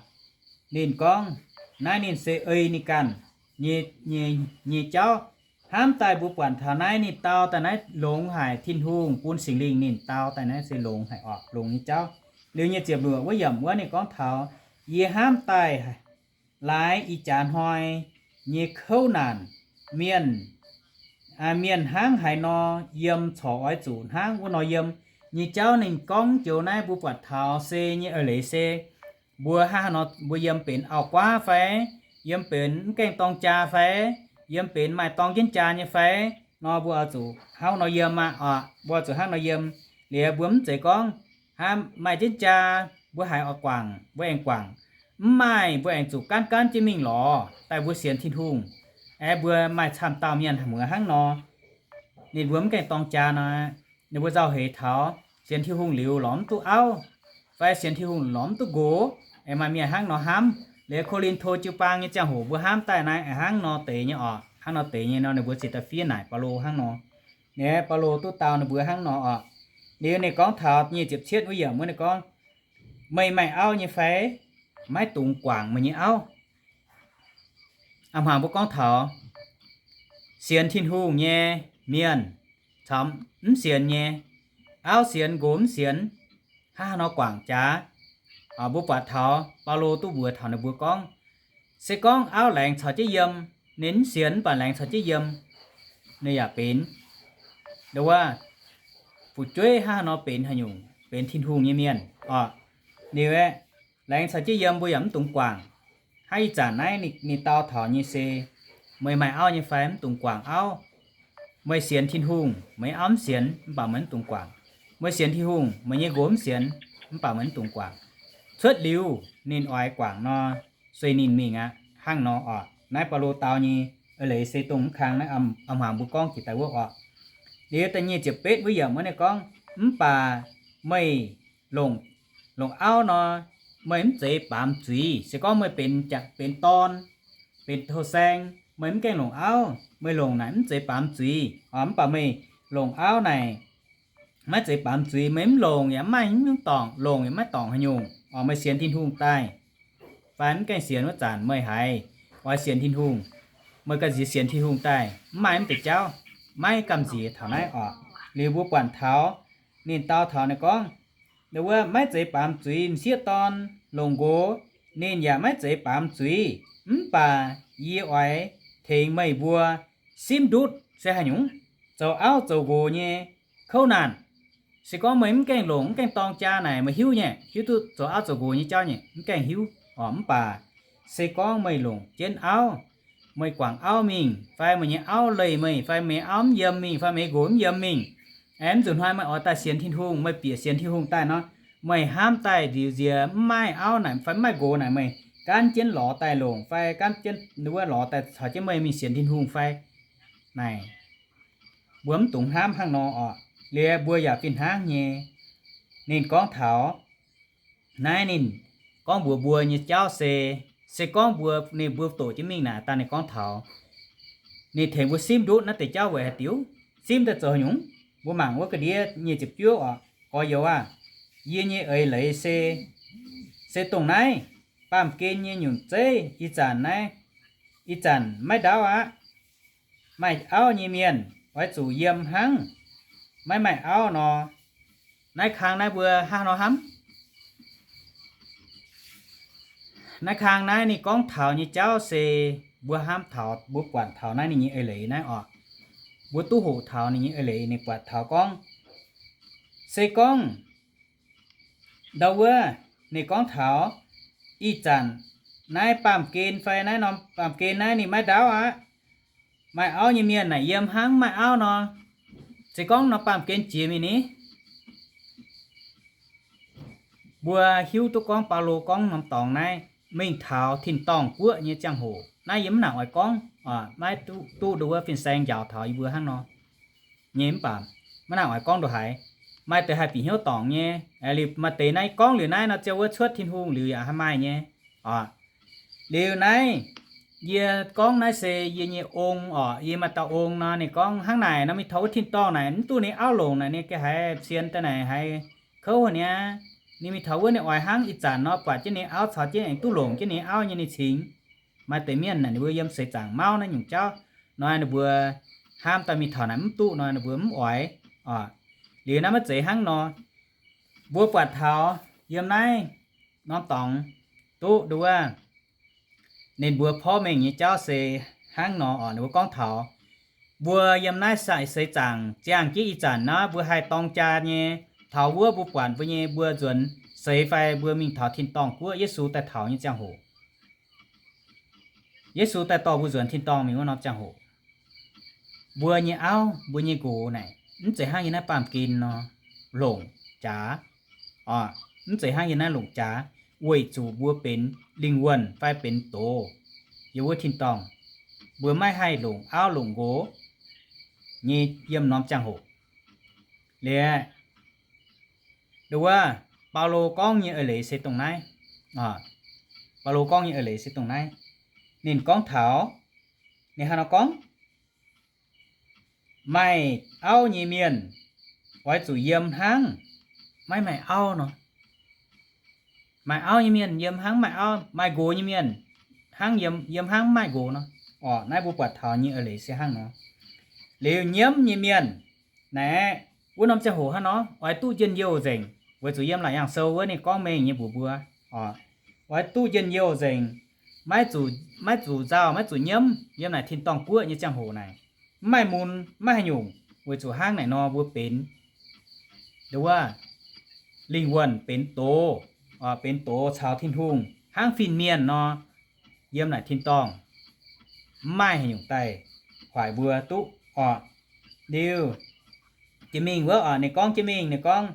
ninh gorngv naaiv ninh se ei ninh ganh nyei, nyei, nyei jauv. Hnamv daaih mbuo buatc taux naaiv ninh dau daaih naaiv longx haic, Tin-Hungh bun Singx Lingh ninh dau daaih naaiv se longx haic oc, longx nyei jauv. Liuz nyic ziepc luoqc wuov yiemc wuov ninh gorngv taux, yie hnamv daaih laaix ih jaax hnoi nyei kouv naanc, mienh, mienh hnangv haaix nor yiem corc oix zuqc hnangv wuov nor yiem nyei jauv ninh gorngv joux naaiv mbuo buatc taux se nyei eix leiz se mbuo hnangv haaix nor, mbuo yiem benx auv-guaav fai, yiem benx mv gaengh dorng jaa fai, yiem benx maaih dorng jienv jaa nyei fai, nor, mbuo oix zuqc hnangv nor yiem aqv oc. Mbuo oix zuqc hnangv nor yiem. Liuz mbuo mv zeiz gorngv hnangv maaih jienv jaa mbuo haiz oix guangc mbuo aengx guangc, mv maaih mbuo aengx zuqc gaanv gaanv jienv mingh lorz daaih mbuo sienx Tin-Hungh. Aeqv, mbuo maaih camv dauh mienh muoz hnangv nor, ninh mbuo mv gaengh dorng jaa nor, ninh mbuo nzauh heix taux sienx Tin-Hungh liuz lorz mv duqv auv, fai sienx Tin-Hungh lorz mv duqv nqox. Aengx maaih mienh hnangv nor hnamv. Liuz Ko^lin^to jiu-baang nyei ziangh hoc mbuo hnamv daaih naaiv hnangv nor deix nyei oc. Hnangv nor deix nyei nor, ninh mbuo ziouc daaih fiev naaic Baulo hnangv nor. Ninh, Baulo duqv dau ninh mbuo hnangv nor oc. Liuz ninh gorngv taux nyic ziepc cietv wuov yiemc wuov ninh gorngv, Meih maaih auv nyei fai? Maiv dungx guangc meih nyei auv. A'hmuangx mbuo gorngv taux sienx Tin-Hungh nyei mienh caux mv sienx nyei, auv sienx nqox mv sienx, hnangv haaix nor guangc jaax? Mbuo buatc taux Baulo duqv mbuox taux ninh mbuo gorngv, se gorngv auv laengz caux jienv yiem, ninh mv sienx mv baac laengz caux jienv yiem, ninh yaac benx, nduov, fu'jueiv hnangv haaix nor benx haaix nyungc, benx Tin-Hungh nyei mienh oc. Liuz aeqv, laengz caux jienv yiem mbuo yaac mv dungx guangc. Hnangv ih zanc naaiv ninh dau taux nyei se, meih maaih auv nyei fai? Mv dungx guangc auv. Meih sienx Tin-Hungh, meih auv mv sienx mv baac meih mv dungx guangc. Meih sienx Tin-Hungh, meih nyei nqox mv sienx mv baac meih mv dungx guangc. Cuotv liuz ninh oix guangc nor, sueih ninh mingh aqv. Hnangv nor oc. Naaiv Baulo dau nyei eix leiz se dongh mv kang naaiv a'hmuangx mbuo gorngv jiex daaih wuov oc. Liuz da'nyeic ziepc betv wuov yiemc wuov ninh gorngv, mv baac meih longc, longc auv nor, meih mv zeiz baamz zuiz. Se gorngv meih benx, benx dorn, benx houh saeng, meih mv gaengh longc auv, meih longc naaic mv zeiz baamz zuiz. Mv baac meih longc auv naaic maiv zeiz baamz zuiz. Meih mv longc yaac mv maaih haaix nyungc dorngc, longc yaac maiv dorngc haaix nyungc. Meih sienx Tin-Hungh daaih fai mv gaengh sienx wuov zanc meih haiz oix sienx Tin-Hungh, meih ga'nziex sienx Tin-Hungh daaih mv maaih mv deix jauv, maiv gamh nziex taux naaiv oc. Liuz mbuo buatc taux ninh dau taux ninh gorngv, nduov, maiv zeiz baamz zuiz. M'sieqv dorn longc nqox, ninh yaac maiv zeiz baamz zuiz. Mv baac yie oix tengx meih mbuo simv ndutv se haaix nyungc zoux auv zoux nqox nyei kouv naanc. Se gorngv meih mv gaengh longc, mv gaengh dorng jaa naaic, meih hiuv nyei, hiuv duqv zoux auv zoux nqox nyei jauv nyei, mv gaengh hiuv oc. Mv baac se gorngv meih longc jienv auv, meih guangc auv mingh, fai meih nyei auv leih meih, fai meih auv mv yiem mingh, fai meih nqox mv yiem mingh, aengx mv nzunc hnoi meih oix daaih sienx Tin-Hungh, meih bieqc sienx Tin-Hungh daaih nor, meih hnamv daaih liuz nziex mv maaih auv naaic fai mv maaih nqox naaic, meih gaanv jienv lorz daaih longc fai gaanv jienv wuov lorz daaih caux jienv meih mingh sienx Tin-Hungh fai? Naaic, mbuo mv dungx hnamv hnangv nor oc. Liuz mbuo yaac fih hnangv nyei. Ninh gorngv taux naaiv ninh gorngv mbuox mbuo nyei jauv se, se gorngv mbuo, ninh mbuo doqc jienv mingh naaic daaih ninh gorngv taux ninh tengx mbuo simv ndutv naaiv deix jauv weic haaix diuc, simv daaih zoux haaix nyungc. Mbuo mangc wuov ga'ndiev nyic ziepc juov oc, gorx-youz aah, yie nyei eix leiz se, se dongh naaiv, baamh gen nyei nyungc zeiv ih zanc naaiv, ih zanc maiv ndaauv aqv. Maaih auv nyei mienh oix zuqc yiem hnangv maiv maaih auv nor. Naaiv kang naaiv mbuo hnangv haaix nor hnamv? Naaiv kang naaiv ninh gorngv taux nyei jauv se mbuo hnamv taux, mbuo buatc taux naaiv ninh nyei eix leiz naaiv oc. Mbuo duqv hoqc taux ninh nyei eix leiz, ninh buatc taux gorngv, se gorngv ndau wuov ninh gorngv taux ih zanc naaiv baamh gen fai naaiv norm baamh gen naaiv ninh maiv ndaauv aqv. Maaih auv nyei mienh naaic yiem hnangv maiv maaih auv nor. Se gorngv norm baamh gen jiex mingh ni, mbuo hiuv duqv gorngv Baulo gorngv norm dorngx naaiv mingh taux tin-dorngh guoqv nyei ziangh hoc. Naaiv yie mv nangc oix gorngv, maiv duqv, duqv ndau wuov fin-saeng njaaux taux yie mbuo hnangv nor nyei mv baac maiv nangc oix gorngv ndongc haaix. Maaih deix haih bieqc hnyouv dorngc nyei. Liuz maaih deix naaiv gorngv liuz naaiv nor, ziouc wuov cuotv Tin-Hungh liuz yaac haih maaih nyei oc. Liuz naaiv yie gorngv naaiv se yie nyei ong oc, yie maaih dauh ong nor, ninh gorngv hnangv naaic nor, mingh taux wuov tin-dorngh naaic mv duqv ninh auv longc naaic, ninh geh haiz sienx daaih naaic haiz kouv haic niaa. Ninh mingh taux wuov ninh oix hnangv ih zanc nor buatc jienv ninh auv caux jienv aengx duqv longc jienv ninh auv nyei ninh cingx. Maaih deix mienh naaic ninh mbuo yiem seix zaangc mauv naaiv nyungc jauv nor, ninh mbuo hnamv daaih mingh taux naaic mv duqv nor, ninh mbuo mv oix oc. Liuz naaiv maiv zeiz hnangv nor. Mbuo buatc taux yiem naaiv norm dorngx duqv nduov ninh mbuo porv mengh nyei jauv se hnangv nor oc. Ninh mbuo gorngv taux mbuo yiem naaiv seix zaangc ziangh jienv ih zanc naaiv mbuo haih dorng jaa nyei, taux wuov mbuo buatc mbuo nyei mbuo nzuonx seix fai mbuo mingh taux tin-dorngh guoqv Yesu daaih taux nyei ziangh hoc. Yesu daaih dorh mbuo nzuonx tin-dorngh mingh wuov norm ziangh hoc, mbuo nyei auv, mbuo nyei nqox naaic, mv zeiz hnangv yie naaiv baamh gen nor longc jaax. Mv zeiz hnangv yie naaiv longc jaax, weic zuqc mbuo benx lingh wuonh fai benx doz yiem wuov tin-dorngh. Mbuo maiv haih longc auv longc nqox nyei yiem norm ziangh hoc. Liuz, nduov, Baulo gorngv nyei eix leiz se dongh naaiv. Baulo gorngv nyei eix leiz se dongh naaiv. Ninh gorngv taux, ninh hnangv nor gorngv, maaih auv nyei mienh oix zuqc yiem hnangv maiv maaih auv nor. Maaih auv nyei mienh yiem hnangv maaih auv, maaih nqox nyei mienh hnangv yiem, yiem hnangv maaih nqox nor. Orqc, naaiv mbuo buatc taux nyei eix leiz se hnangv nor. Liuz nyiemv nyei mienh naaic, wuov norm ziangh hoc hnangv nor, oix duqv njien-youh nzengc, weic zuqc yiem Laauc Yaangh Sou wuov ninh gorngv mengh nyei mbuox mbuo, oix duqv njien-youh nzengc, maiv zuqc, maiv zuqc nzauh, maiv zuqc nyiemv yiem naaic tin-dorngh guoqv nyei ziangh hoc naaic. Mv maaih mun, maiv haaix nyungc, weic zuqc hnangv naaic nor mbuo benx, nduov, lingh wuonh benx doz, benx doz caux Tin-Hungh hnangv fin-mienh nor, yiem naaic tin-dorngh mv maaih haaix nyungc daaih hoic mbuo duqv orqc. Liuz, jiex mingh wuov orqc, ninh gorngv jiex mingh, ninh gorngv,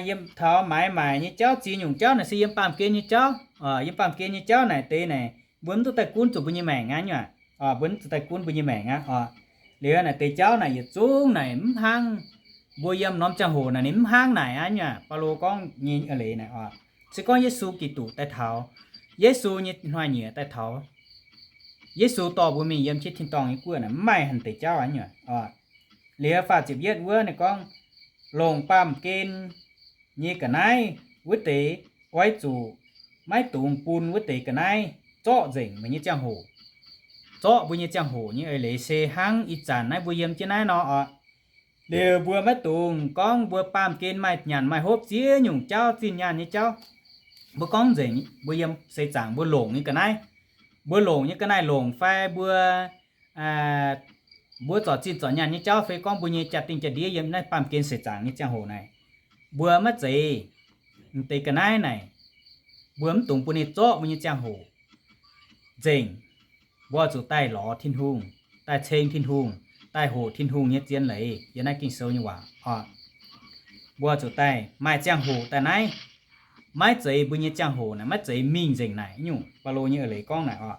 yiem taux maaiz maaic nyei jauv, ziex nyungc jauv naaic se yiem baamh gen nyei jauv. Yiem baamh gen nyei jauv naaic deix naaic, mbuo mv duqv daaih gunv zuqc mbuo nyei maengc aqv nyuac. Mbuo mv zuqc daaih gunv mbuo nyei maengc aqv orqc. Liuz naaic deix jauv naaic yietc zungv naaic mv hnangv mbuo yiem norm ziangh hoc naaic ninh mv hnangv naaic aqv nyuac. Baulo gorngv nyei eix leiz naaic orqc, se gorngv Yesu Giduc daaih taux, Yesu nyei hnoi-nyieqc daaih taux, Yesu dorh mbuo mingh yiem jienv tin-dorngh nyei guoqv naaic mv maaih haaix deix jauv aqv nyuac. Liuz faah ziepc yietv wuov ninh gorngv, longc baamh gen nyei ga'naaiv wuov deix oix zuqc maiv dungx bun wuov deix ga'naaiv zorqv nzengc meih nyei ziangh hoc. Zorqv mbuo nyei ziangh hoc nyei eix leiz se hnangv ih zanc naaiv mbuo yiem jienv naaiv nor orqc. Liuz mbuo maiv dungx gorngv mbuo baamh gen maaih nyanc maaih hopv ziex nyungc jauv, zinh nyaanh nyei jauv. Mbuo gorngv nzengc mbuo yiem seix zaangc mbuo longc nyei ga'naaiv, mbuo longc nyei ga'naaiv longc fai mbuo, mbuo zorc zinh zorc nyaanh nyei jauv fai gorngv mbuo nyei jaa-dingh jaa-ndiev yiem naaiv baamh gen seix zaangc nyei ziangh hoc naaic, mbuo maiv zeiz, m'deix ga'naaiv naaic, mbuo mv dungx bun ninh zorqv mbuo nyei ziangh hoc nzengc. Mbuo zuqc daaih lorz Tin-Hungh, daaih ceng Tin-Hungh, daaih hoqc Tin-Hungh nyei zien leiz yiem naaiv Ging-Sou nyei waac oc. Mbuo zuqc daaih maaih ziangh hoc daaih naaiv. Maiv zeiz mbuo nyei ziangh hoc naaic maiv zeiz mingh nzengc naaic nyungc. Baulo nyei eix leiz gorngv naaic oc.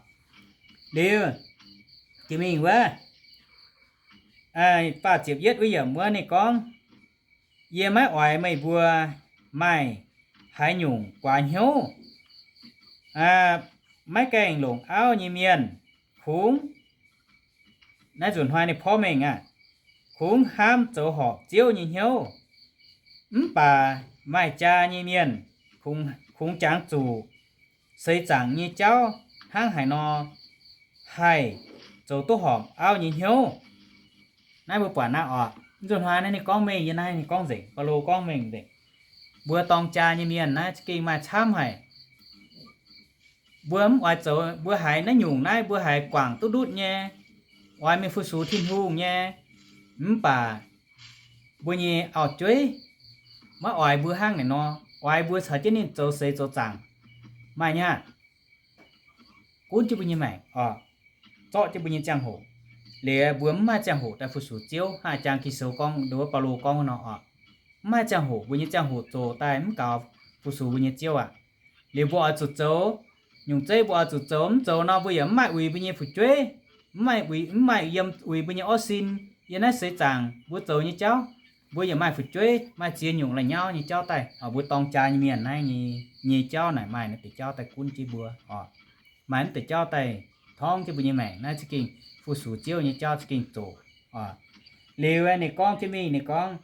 Liuz, jiex mingh wuov, faah ziepc yietv wuov yiemc wuov ninh gorngv, yie maiv oix meih mbuo maaih haaix nyungc guaax hnyouv. Maiv gaengh longc auv nyei mienh kungx, naaiv nzunc hnoi ninh porv mengh aqv, kungx hnamv zoux horpc Ziouv nyei hnyouv. Mv baac maaih jaa nyei mienh kungx jangx zuqc seix zaangc nyei jauv hnangv haaix nor haih zoux duqv horpc auv nyei hnyouv. Naaiv mbuo buatc naaiv oc, nzunc hnoi naaiv ninh gorngv mengh nyei, naaiv ninh gorngv nzengc, Baulo gorngv mengh nzengc. Mbuo dorng jaa nyei mienh naaiv za'gengh maaih camv haic. Mbuo mv oix zoux, mbuo haiz naaiv nyungc naaiv mbuo haiz guangc duqv ndutv nyei, oix mingh fu-sux Tin-Hungh nyei. Mv baac mbuo nyei auv-jueiv maiv oix mbuo hnangv naaic nor, oix mbuo caux jienv ninh zoux seix zoux zaangc. Maaih nyei, gunv jienv mbuo nyei maengc oc, zorqv jienv mbuo nyei ziangh hoc. Liuz mbuo mv maaih ziangh hoc daaih fu-sux Ziouv, hnangv jang Ging-Sou gorngv, nduov Baulo gorngv nor oc. Mv maaih ziangh hoc, mbuo nyei ziangh hoc zoqc daaih mv gaux fu-sux mbuo nyei Ziouv aqv. Liuz mbuo oix zuqc zoux nyungc zeiv, mbuo oix zuqc zoux, mv zoux nor mbuo yaac mv maaih uix mbuo nyei fu'jueiv, mv maaih, mv maaih yiem uix mbuo nyei orv sin. Yiem naaiv seix zaangc mbuo zoux nyei jauv, mbuo yaac maaih fu'jueiv, maaih ziex nyungc la'nyauv nyei jauv daaih. Mbuo dorng jaa nyei mienh naaiv nyei, nyei jauv naaic maaih naaiv deix jauv daaih gunv jienv mbuo oc. Maaih naaiv deix jauv daaih torngv jienv mbuo nyei maengc, naaiv za'gengh fu-sux Ziouv nyei jauv za'gengh zoqc oc. Liuz ninh gorngv jienv mingh, ninh gorngv,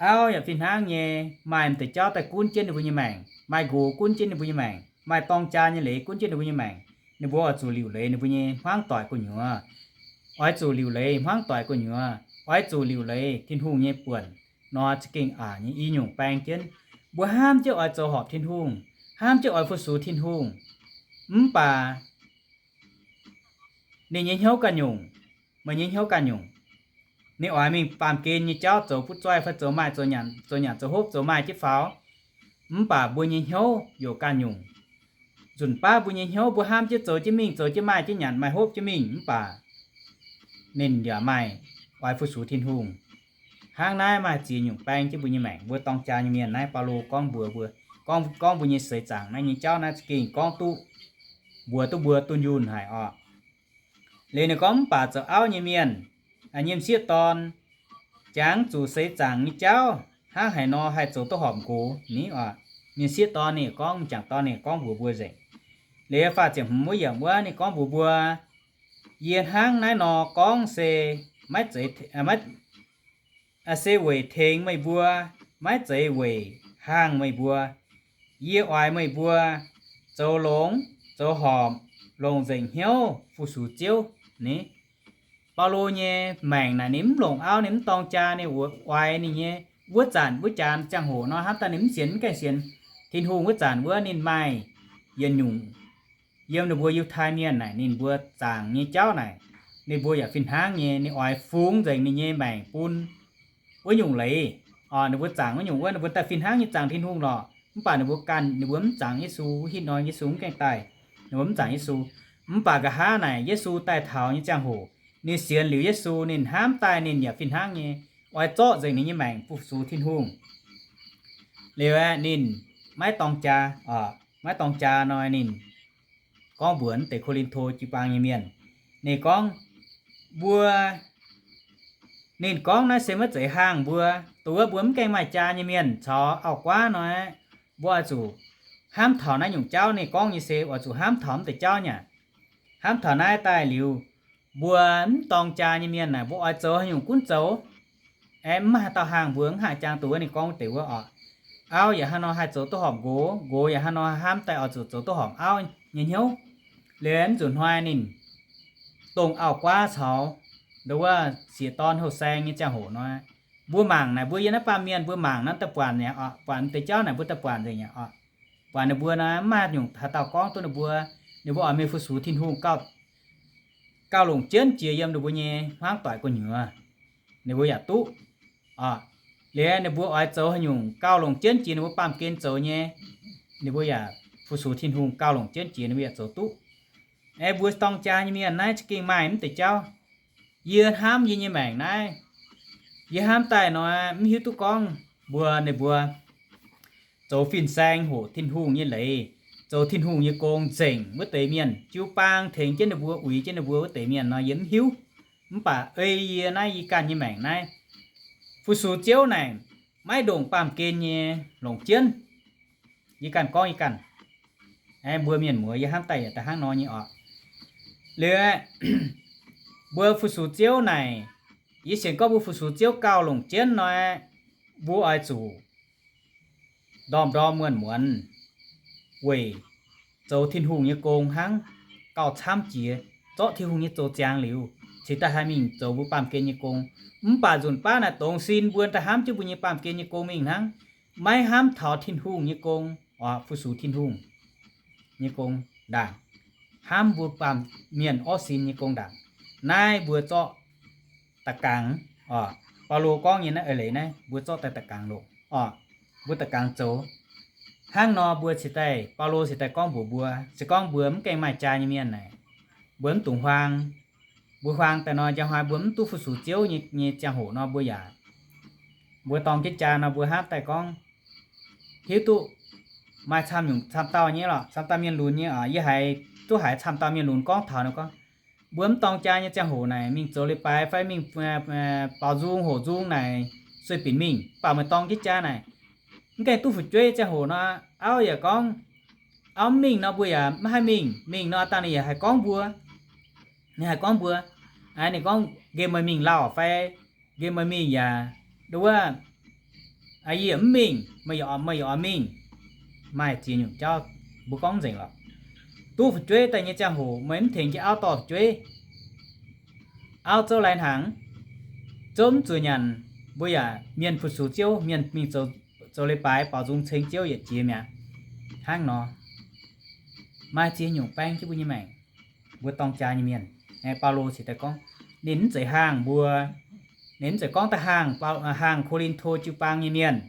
auv yaac fih hnangv nyei, maaih m'deix jauv daaih gunv jienv ninh mbuo nyei maengc, maaih nqox gunv jienv ninh mbuo nyei maengc, maaih dorng jaa nyei leiz gunv jienv ninh mbuo nyei maengc. Ninh mbuo oix zuqc liuc leiz ninh mbuo nyei hmuangv doic gu'nyuoz, oix zuqc liuc leiz hmuangv doic gu'nyuoz, oix zuqc liuc leiz Tin-Hungh nyei buonc nor, za'gengh aqc nyei i nyungc baeng jienv. Mbuo hnamv jienv oix zoux horpc Tin-Hungh, hnamv jienv oix fu-sux Tin-Hungh, mv baac ninh nyei hnyouv ganh nyungc, meih nyei hnyouv ganh nyungc. Ninh oix mingh baamh gen nyei jauv zoux butv zoih fai zoux maaih, zoux nyanc zoux hopv, zoux maaih jienv faaux, mv baac mbuo nyei hnyouv youc ganh nyungc. Nzunc baav mbuo nyei hnyouv mbuo hnamv jienv zoux jienv mingh, zoux jienv maaih jienv nyanc, maaih hopv jienv mingh, mv baac ninh yaac maaih oix fu-sux Tin-Hungh. Hnangv naaiv maaih ziex nyungc baeng jienv mbuo nyei maengc. Mbuo dorng jaa nyei mienh naaiv, Baulo gorngv mbuox mbuo, gorngv, gorngv mbuo nyei seix zaangc naaiv nyei jauv naaiv za'gengh gorngv duqv, mbuox duqv mbuo dunh yunh haic oc. Liuz ninh gorngv, mv baac zoux auv nyei mienh, nyiemc sieqv dorn, jangx zuqc seix zaangc nyei jauv hnangv haaix nor haih zoux duqv horpc nqox ni oc. Mienh sieqv dorn ninh gorngv, m'jangc dorn ninh gorngv mbuox mbuo nzengc. Liuz faah ziepc hmz wuov yiemc wuov ninh gorngv mbuox mbuo, yie hnangv naaiv nor gorngv se maiv zeiz, maiv, se weic tengx meih mbuo, maiv zeiz weic haangh meih mbuo. Yie oix meih mbuo zoux longx, zoux horpc, longc nzengc hnyouv fu-sux Ziouv ni. Baulo nyei maengc naaic ninh mv longc auv, ninh mv dorng jaa, ninh oix ninh nyei wuov zanc wuov jaax ziangh hoc nor hnamv daaih ninh mv sienx, mv gaengh sienx Tin-Hungh wuov zanc wuov ninh maaih yietc nyungc yiem ninh mbuo Yiutai Mienh naaic ninh mbuo zaangc nyei jauv naaic, ninh mbuo yaac fih hnangv nyei, ninh oix fungx nzengc ninh nyei maengc bun wuov nyungc leiz. Ninh mbuo zaangc wuov nyungc wuov, ninh mbuo daaih fih hnangv nyei zaangc Tin-Hungh lorqc, mv baac ninh mbuo ganh ninh mbuo mv zaangc Yesu, hitv hnoi Yesu mv gaengh daaih, ninh mbuo mv zaangc Yesu. Mv baac nqa'haav naaic Yesu daaih taux nyei ziangh hoc, ninh sienx liuz Yesu, ninh hnamv daaih ninh yaac fih hnangv nyei oix zorqv nzengc ninh nyei maengc fu-sux Tin-Hungh. Liuz aeqv, ninh maiv dorng jaa, maiv dorng jaa nor ninh gorngv mbuox naaiv deix Ko^lin^to jiu-baang nyei mienh, ninh gorngv, mbuo, ninh gorngv naaiv se maiv zeiz haangh mbuo. Dongh wuov mbuo mv gaengh maaih jaa nyei mienh caux auv-guaav nor, mbuo oix zuqc hnamv taux naaiv nyungc jauv ninh gorngv nyei se oix zuqc hnamv taux naaiv deix jauv nyei aqv. Hnamv taux naaiv daaih liuz, mbuo mv dorng jaa nyei mienh naaic mbuo oix zoux haaix nyungc gunv zoux, aeqv, mv maaih haaix dauh haangh mbuo, mv haih jangx. Dongh wuov ninh gorngv deix wuov oc, auv yaac hnangv nor haih zoux duqv horpc nqox, nqox yaac hnangv nor hnamv daaih oix zuqc zoux duqv horpc auv nyei hnyouv. Liuz mv zuqc hnoi ninh dongh auv-guaav caux ndo wuov sieqv dorn houh saeng nyei ziangh hoc nor, mbuo mangc naaic, mbuo yiem naaiv baamh mienh mbuo mangc naaiv daaih buatc, buatc deix jauv naaic mbuo daaih buatc nzengc aqv oc. Buatc ninh mbuo nor mv maaih nyungc haaix dauh gorngv duqv ninh mbuo, ninh mbuo oix mingh fu-sux Tin-Hungh gauh, gauh longc jienv jiex yiem ninh mbuo nyei hmuangv doic gu'nyuoz, ninh mbuo yaac duqv oc. Liuz ninh mbuo oix zoux haaix nyungc gauh longc jienv jiex ninh mbuo baamh gen zoux nyei, ninh mbuo yaac fu-sux Tin-Hungh gauh longc jienv jiex ninh mbuo yaac zoux duqv. Aeqv, mbuo dorng jaa nyei mienh naaiv za'gengh maaih mv deix jauv. Yie hnamv yie nyei maengc naaiv, yie hnamv daaih nor mv hiuv duqv gorngv mbuox ninh mbuo zoux fin-saeng hoqc Tin-Hungh nyei leiz, zoux Tin-Hungh nyei gong nzengc wuov deix mienh, jiu-baang tengx jienv ninh mbuo, uix jienv ninh mbuo wuov deix mienh nor yie mv hiuv. Mv baac ei yie naaiv yie ganh nyei maengc naaiv, fu-sux Ziouv naaic maiv ndongc baamh gen nyei longc jienv. Yie ganh gorngv yie ganh, aeqv, mbuo mienh muoz yie hnamv daaih yaac da'hnangv nor nyei oc. Liuz aeqv, mbuo fu-sux Ziouv naaic, yie sienx gorngv mbuo fu-sux Ziouv gauh longc jienv nor, mbuo oix zuqc ndorm-ndorm muonz-muonz weic zoux Tin-Hungh nyei gong hnangv, gauh camv jiex, zorqv Tin-Hungh nyei zoux ziangx liuz, cingx daaih haih mingh zoux mbuo baamh gen nyei gong. Mv baac nzunc baav naaic dongz sin mbuo daaih hnamv jienv mbuo nyei baamh gen nyei gong mingh hnangv, maiv hnamv taux Tin-Hungh nyei gong, oc, fu-sux Tin-Hungh nyei gong ndaangc, hnamv mbuo baamh mienh orv sin nyei gong ndaangc. Naaiv mbuo zorqv da'gangx, oc, Baulo gorngv nyei naaiv eix leiz naaiv mbuo zorqv daaih da'gangx longc, oc, mbuo da'gangx zoux. Hnangv nor mbuo cingx daaih, Baulo cingx daaih gorngv mbuox mbuo, se gorngv mbuo mv gaengh maaih jaa nyei mienh naaic, mbuo mv dungx huaang. Mbuo huaang daaih nor, njang hnoi mbuo mv duqv fu-sux Ziouv nyei, nyei ziangh hoc nor, mbuo yaac, mbuo dorng jienv jaa nor, mbuo hnamv daaih gorngv, hiuv duqv maaih camv nyungc camv dauh nyei lorqc, camv dauh mienh lunx nyei oc. Yie haiz duqv haiz camv dauh mienh lunx gorngv taux nor gorngv, mbuo mv dorng jaa nyei ziangh hoc naaic mingh zoux leiz-baaix fai mingh baaux nzung hoqc nzung naaic sueih binc mingh. Mv baac meih dorng jienv jaa naaic, mv gaengh duqv fu'jueiv ziangh hoc nor, auv yaac gorngv, auv mv mingh nor, mbuo yaac mv haih mingh. Mingh nor, dangh ninh yaac haih gorngv mbuo, ninh haih gorngv mbuo, ninh gorngv, nqemh meih mingh lauh fai nqemh meih mingh yaac, ndo wuov, yie yaac mv mingh, meih yaac, meih yaac oix mingh. Maaih ziex nyungc jauv mbuo gorngv nzengc lorqc. Duqv fu'jueiv daaih nyei ziangh hoc meih mv tengx jienv auv dorh fu'jueiv, auv zouv lai hnaangx, zouv mv zuqc nyanc, mbuo yaac mienh fu-sux Ziouv, mienh mingh zoux, zoux leiz-baaix baaux nzung ceng Ziouv yietc jiex mi'aqv. Hnangv nor, maaih ziex nyungc baeng jienv mbuo nyei maengc, mbuo dorng jaa nyei mienh. Baulo cingx daaih gorngv, ninh mv zeiz haangh mbuo, ninh mv zeiz gorngv daaih haangh, haangh Ko^lin^to jiu-baang nyei mienh.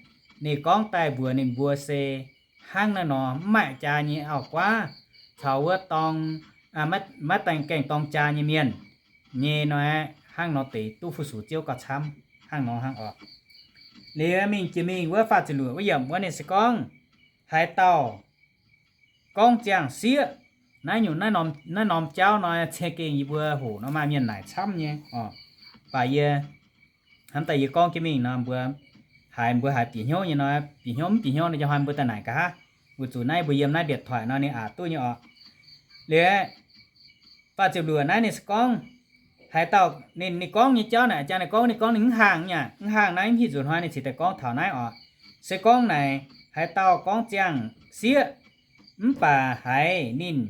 Ninh gorngv daaih mbuox ninh mbuo se hnangv naaiv nor, mv maaih jaa nyei auv-guaav caux wuov dorng, maiv, maiv gaengh dorng jaa nyei mienh nyei nor, hnangv nor deix duqv fu-sux Ziouv gauh camv hnangv nor hnangv oc. Liuz mingh jiex mingh wuov faah ziepc luoqc wuov yiemc wuov ninh se gorngv, haaix dauh gorngv ziangh sieqv, naaiv nyungc naaiv norm jauv nor, ceng gengh yie mbuo hoqc nor maaih mienh naaic camv nyei oc. Baac yie hnamv daaih yie gorngv jienv mingh nor mbuo haiz, mbuo haiz bieqc hnyouv nyei nor, bieqc hnyouv mv bieqc hnyouv nor, yie hnoi mbuo daaih naaic nqa'haav, weic zuqc naaiv mbuo yiem naaiv điện thoại nor ninh aqc duqv nyei oc. Liuz faah ziepc luoqc naaiv ninh se gorngv, haaix dauh ninh, ninh gorngv nyei jauv naaic, jang ninh gorngv, ninh gorngv ninh mv haangh nyei aqv, mv haangh naaiv mv hiuv zuqc hnoi ninh cingx daaih gorngv taux naaiv oc. Se gorngv naaic, haaix dauh gorngv ziangh sieqv, mv baac haiz ninh,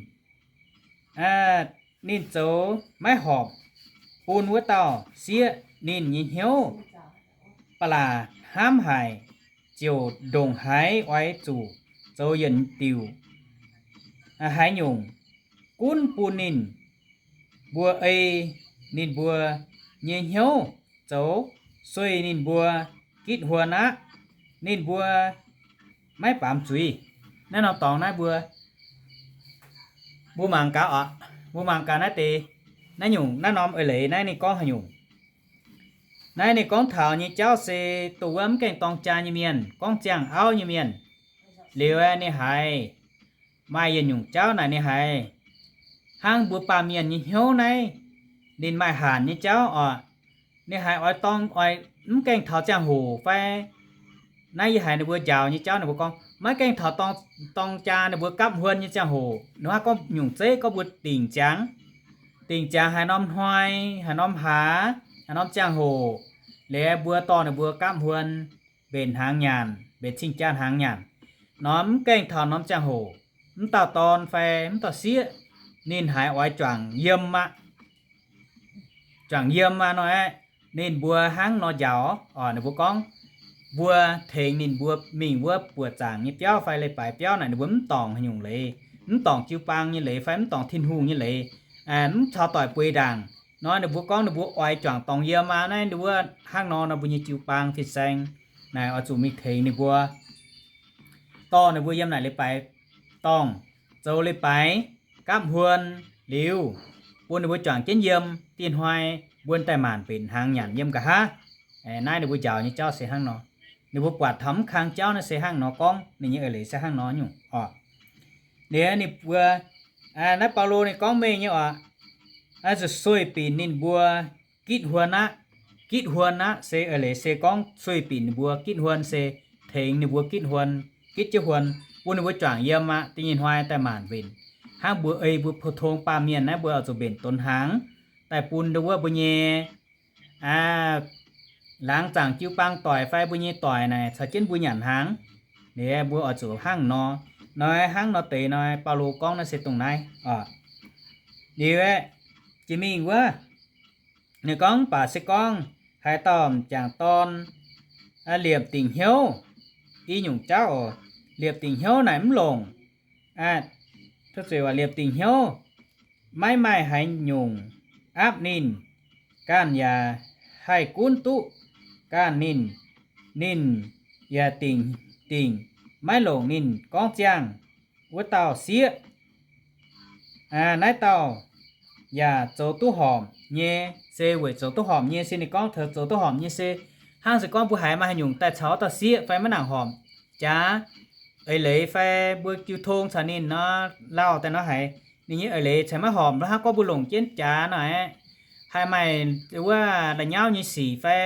ninh zoux maiv horpc bun wuov dauh sieqv, ninh nyei hnyouv ba'laqc hnamv haic, ziouc ndongc haaix oix zuqc zoux yienc diuc haaix nyungc gunv bun ninh mbuo ei ninh mbuo nyei hnyouv zoux, sueih ninh mbuo gitv huon aqv. Ninh mbuo maiv baamz zuiz. Naaiv norm dorngx naaiv mbuo, mbuo mangc gaax oc, mbuo mangc gaax naaiv deix, naaiv nyungc naaiv norm eix leiz naaiv ninh gorngv haaix nyungc. Naaiv ninh gorngv taux nyei jauv se dongh wuov mv gaengh dorng jaa nyei mienh, gorngv ziangh auv nyei mienh. Liuz ninh haiz maaih yietc nyungc jauv naaic ninh haiz hnangv mbuo baamh mienh nyei hnyouv naaiv, ninh maaih haanc nyei jauv oc. Ninh haiz oix dorng, oix mv gaengh taux ziangh hoc fai, naaiv yie haiz ninh mbuo njaaux nyei jauv ninh mbuo gorngv maiv gaengh taux dorng jaa ninh mbuo gapv huon nyei ziangh hoc, ninh mbuo gorngv nyungc zeiv gorngv mbuo dingc ziangx, dingc ziangx haaix norm hnoi, haaix norm hlaax, haaix norm ziangh hoc, liuz mbuo dorh ninh mbuo gapv huon mbenc hnaangx nyanc, mbenc cing-jaa hnaangx nyanc nor, mv gaengh taux norm ziangh hoc, mv dauh dorn fai mv dauh sieqv ninh haiz oix juangc yiem aqv, juangc yiem aqv nor aeqv, ninh mbuo hnangv nor njaaux oc. Ninh mbuo gorngv mbuo tengx ninh mbuo mingh wuov buoqc zaangc nyei biauv fai leiz-baaix biauv naaic, ninh mbuo mv dorngc haaix nyungc leiz, mv dorngc jiu-baang nyei leiz fai mv dorngc Tin-Hungh nyei leiz, mv caux doic bueix ndaangc nor, ninh mbuo gorngv ninh mbuo oix juangc dorngx yiem aqv. Naaiv wuov hnangv nor nor mbuo nyei jiu-baang fin-saeng naaic oix zuqc mingh tengx ninh mbuo, dorh ninh mbuo yiem naaic leiz-baaix dorngh, zoux leiz-baaix gapv huon liuz, bun ninh mbuo juangc jienv yiem, dieh hnoi mbuo daaih maanc mbenc hnaangx nyanc yiem nqa'haav. Naaiv ninh mbuo njaaux nyei jauv se hnangv nor. Ninh mbuo buatc taux mv kang jauv naaiv se hnangv nor gorngv, ninh nyei eix leiz se hnangv nor nyungc oc. Liuz ninh mbuo, naaiv Baulo ninh gorngv mengh nyei oc, zuqc sueih binc ninh mbuo gitv huon aqv. Gitv huon aqv se eix leiz se gorngv sueih binc ninh mbuo gitv huon se tengx ninh mbuo gitv huon, gitv jienv huon bun ninh mbuo juangc yiem aqv, da'nyeic hnoi daaih maanc mbenc. Hnangv mbuo ei mbuo pou-tong baamh mienh naaiv mbuo oix zuqc mbenc donx hnaangx daaih bun ndau wuov mbuo nyei laangz zaangc jiu-baang doic fai mbuo nyei doic naaic caux jienv mbuo nyanc hnaangx. Liuz mbuo oix zuqc hnangv nor, nor hnangv nor deix nor, Baulo gorngv naaiv se dongh naaiv oc. Liuz aeqv, jiex mingh wuov, ninh gorngv, mv baac se gorngv haaix dauh m'jangc dorn liepc dingc hnyouv, i nyungc jauv oc, liepc dingc hnyouv naaic mv longc, liepc dingc hnyouv maiv maaih haaix nyungc aapv ninh, ganh yaac haih gunv duqv ganh ninh, ninh yaac dingc, dingc maiv longc ninh gorngv ziangh wuov dauh sieqv. Naaiv dauh yaac zoux duqv horpc nyei, se weic zoux duqv horpc nyei se ninh gorngv taux zoux duqv horpc nyei se hnangv se gorngv mbuo haiz maaih haaix nyungc daaih caux wuov dauh sieqv fai maiv nangc horpc jaax eix leiz fai mbuo jiu tong caux ninh nor, lauh daaih nor haiz ninh nyei eix leiz ceix maiv horpc, hnangv gorngv mbuo longc jienv jaax nor aeqv, haih maaih wuov la'nyauv nyei sic fai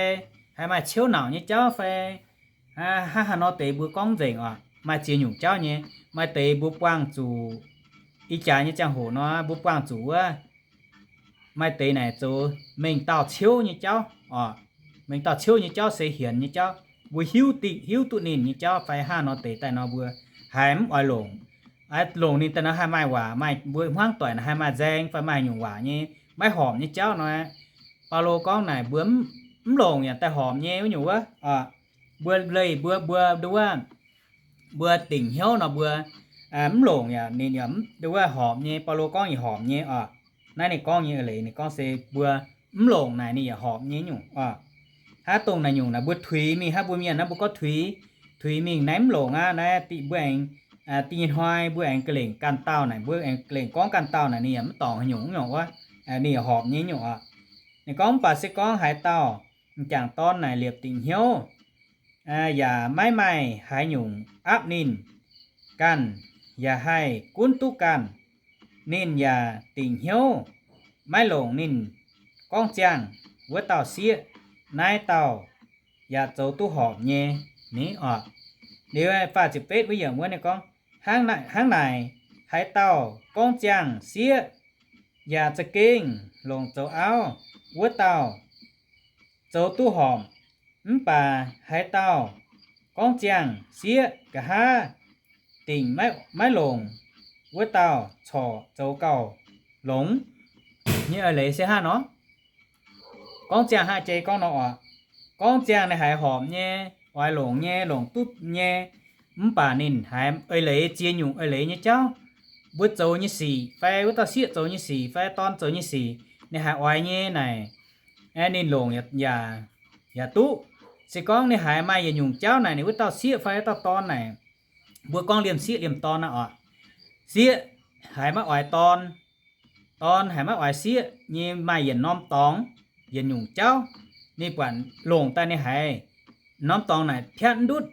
haih maaih ciouv nauc nyei jauv fai hnangv haaix nor deix mbuo gorngv nzengc oc. Maaih ziex nyungc jauv nyei. Maaih deix mbuo buangh zuqc ih jaax nyei ziangh hoc nor, mbuo buangh zuqc wuov, maaih deix naaic zoux mengh dauh ciouv nyei jauv oc. Mengh dauh ciouv nyei jauv se hienx nyei jauv. Mbuo hiuv dingc hiuv duqv ninh nyei jauv fai hnangv haaix nor deix daaih nor mbuo haiz mv oix longc. Longc ninh daaih nor haih maaih waac, maaih mbuo hmuangv doic naaic haih maaih nzaeng fai maaih nyungc waac nyei, maiv horpc nyei jauv nor, Baulo gorngv naaic mbuo mv longc yaac daaih horpc nyei wuov nyungc wuov. Mbuo leih mbuo, mbuo nduov, mbuo dingc hnyouv nor mbuo mv longc yaac ninh yaac nduov horpc nyei. Baulo gorngv yaac horpc nyei oc. Naaiv ninh gorngv nyei eix leiz ninh gorngv se mbuo mv longc naaic ninh yaac horpc nyei nyungc oc. Hnangv dongh naaic nyungc naaic mbuo tuix mingh hnangv mbuo mienh naaiv mbuo gorngv tuix, tuix mingh naaiv mv longc aqv. Naaiv mbuo aengx, da'nyeic hnoi mbuo aengx ga'lengc ganh dauh naaic, mbuo aengx ga'lengc gorngv ganh dauh naaic ninh yaac mv dorngc haaix nyungc wuov nyungc wuov, ninh yaac horpc nyei nyungc oc. Ninh gorngv, mv baac se gorngv haaix dauh m'jangc dorn naaic liepc dingc hnyouv, yaac maiv maaih haaix nyungc aapv ninh, ganh yaac haih gunv duqv ganh, ninh yaac dingc hnyouv maiv longc ninh gorngv ziangh wuov dauh sieqv, naaiv dauh yaac zoux duqv horpc nyei ni oc. Liuz faah ziepc betv wuov yiemc wuov ninh gorngv, hnangv naaic, haaix dauh gorngv ziangh sieqv yaac za'gengh longc zoux auv wuov dauh zoux duqv horpc. Mv baac haaix dauh gorngv ziangh sieqv nqa'haav dingc maiv longc, wuov dauh corc zoux gauh longx nyei eix leiz se hnangv nor. Gorngv ziangh hnangv jei gorngv nor oc. Gorngv ziangh ninh haiz horpc nyei, oix longc nyei, longc duqv nyei, mv baac ninh haiz eix leiz, ziex nyungc eix leiz nyei jauv, mbuo zoux nyei sic fai wuov dauh sieqv zoux nyei sic fai dorn zoux nyei sic, ninh haiz oix nyei naaic, ninh longc yaac, yaac duqv. Se gorngv ninh haiz maaih yietc nyungc jauv naaic, ninh wuov dauh sieqv fai wuov dauh dorn naaic, mbuo gorngv liemh sieqv liemh dorn naaic oc. Sieqv haiz maiv oix dorn, dorn haiz maiv oix sieqv nyei maaih yietc norm dorngx, yietc nyungc jauv, ninh buatc longc daaih ninh haiz norm dorngx naaic piatv ndutv,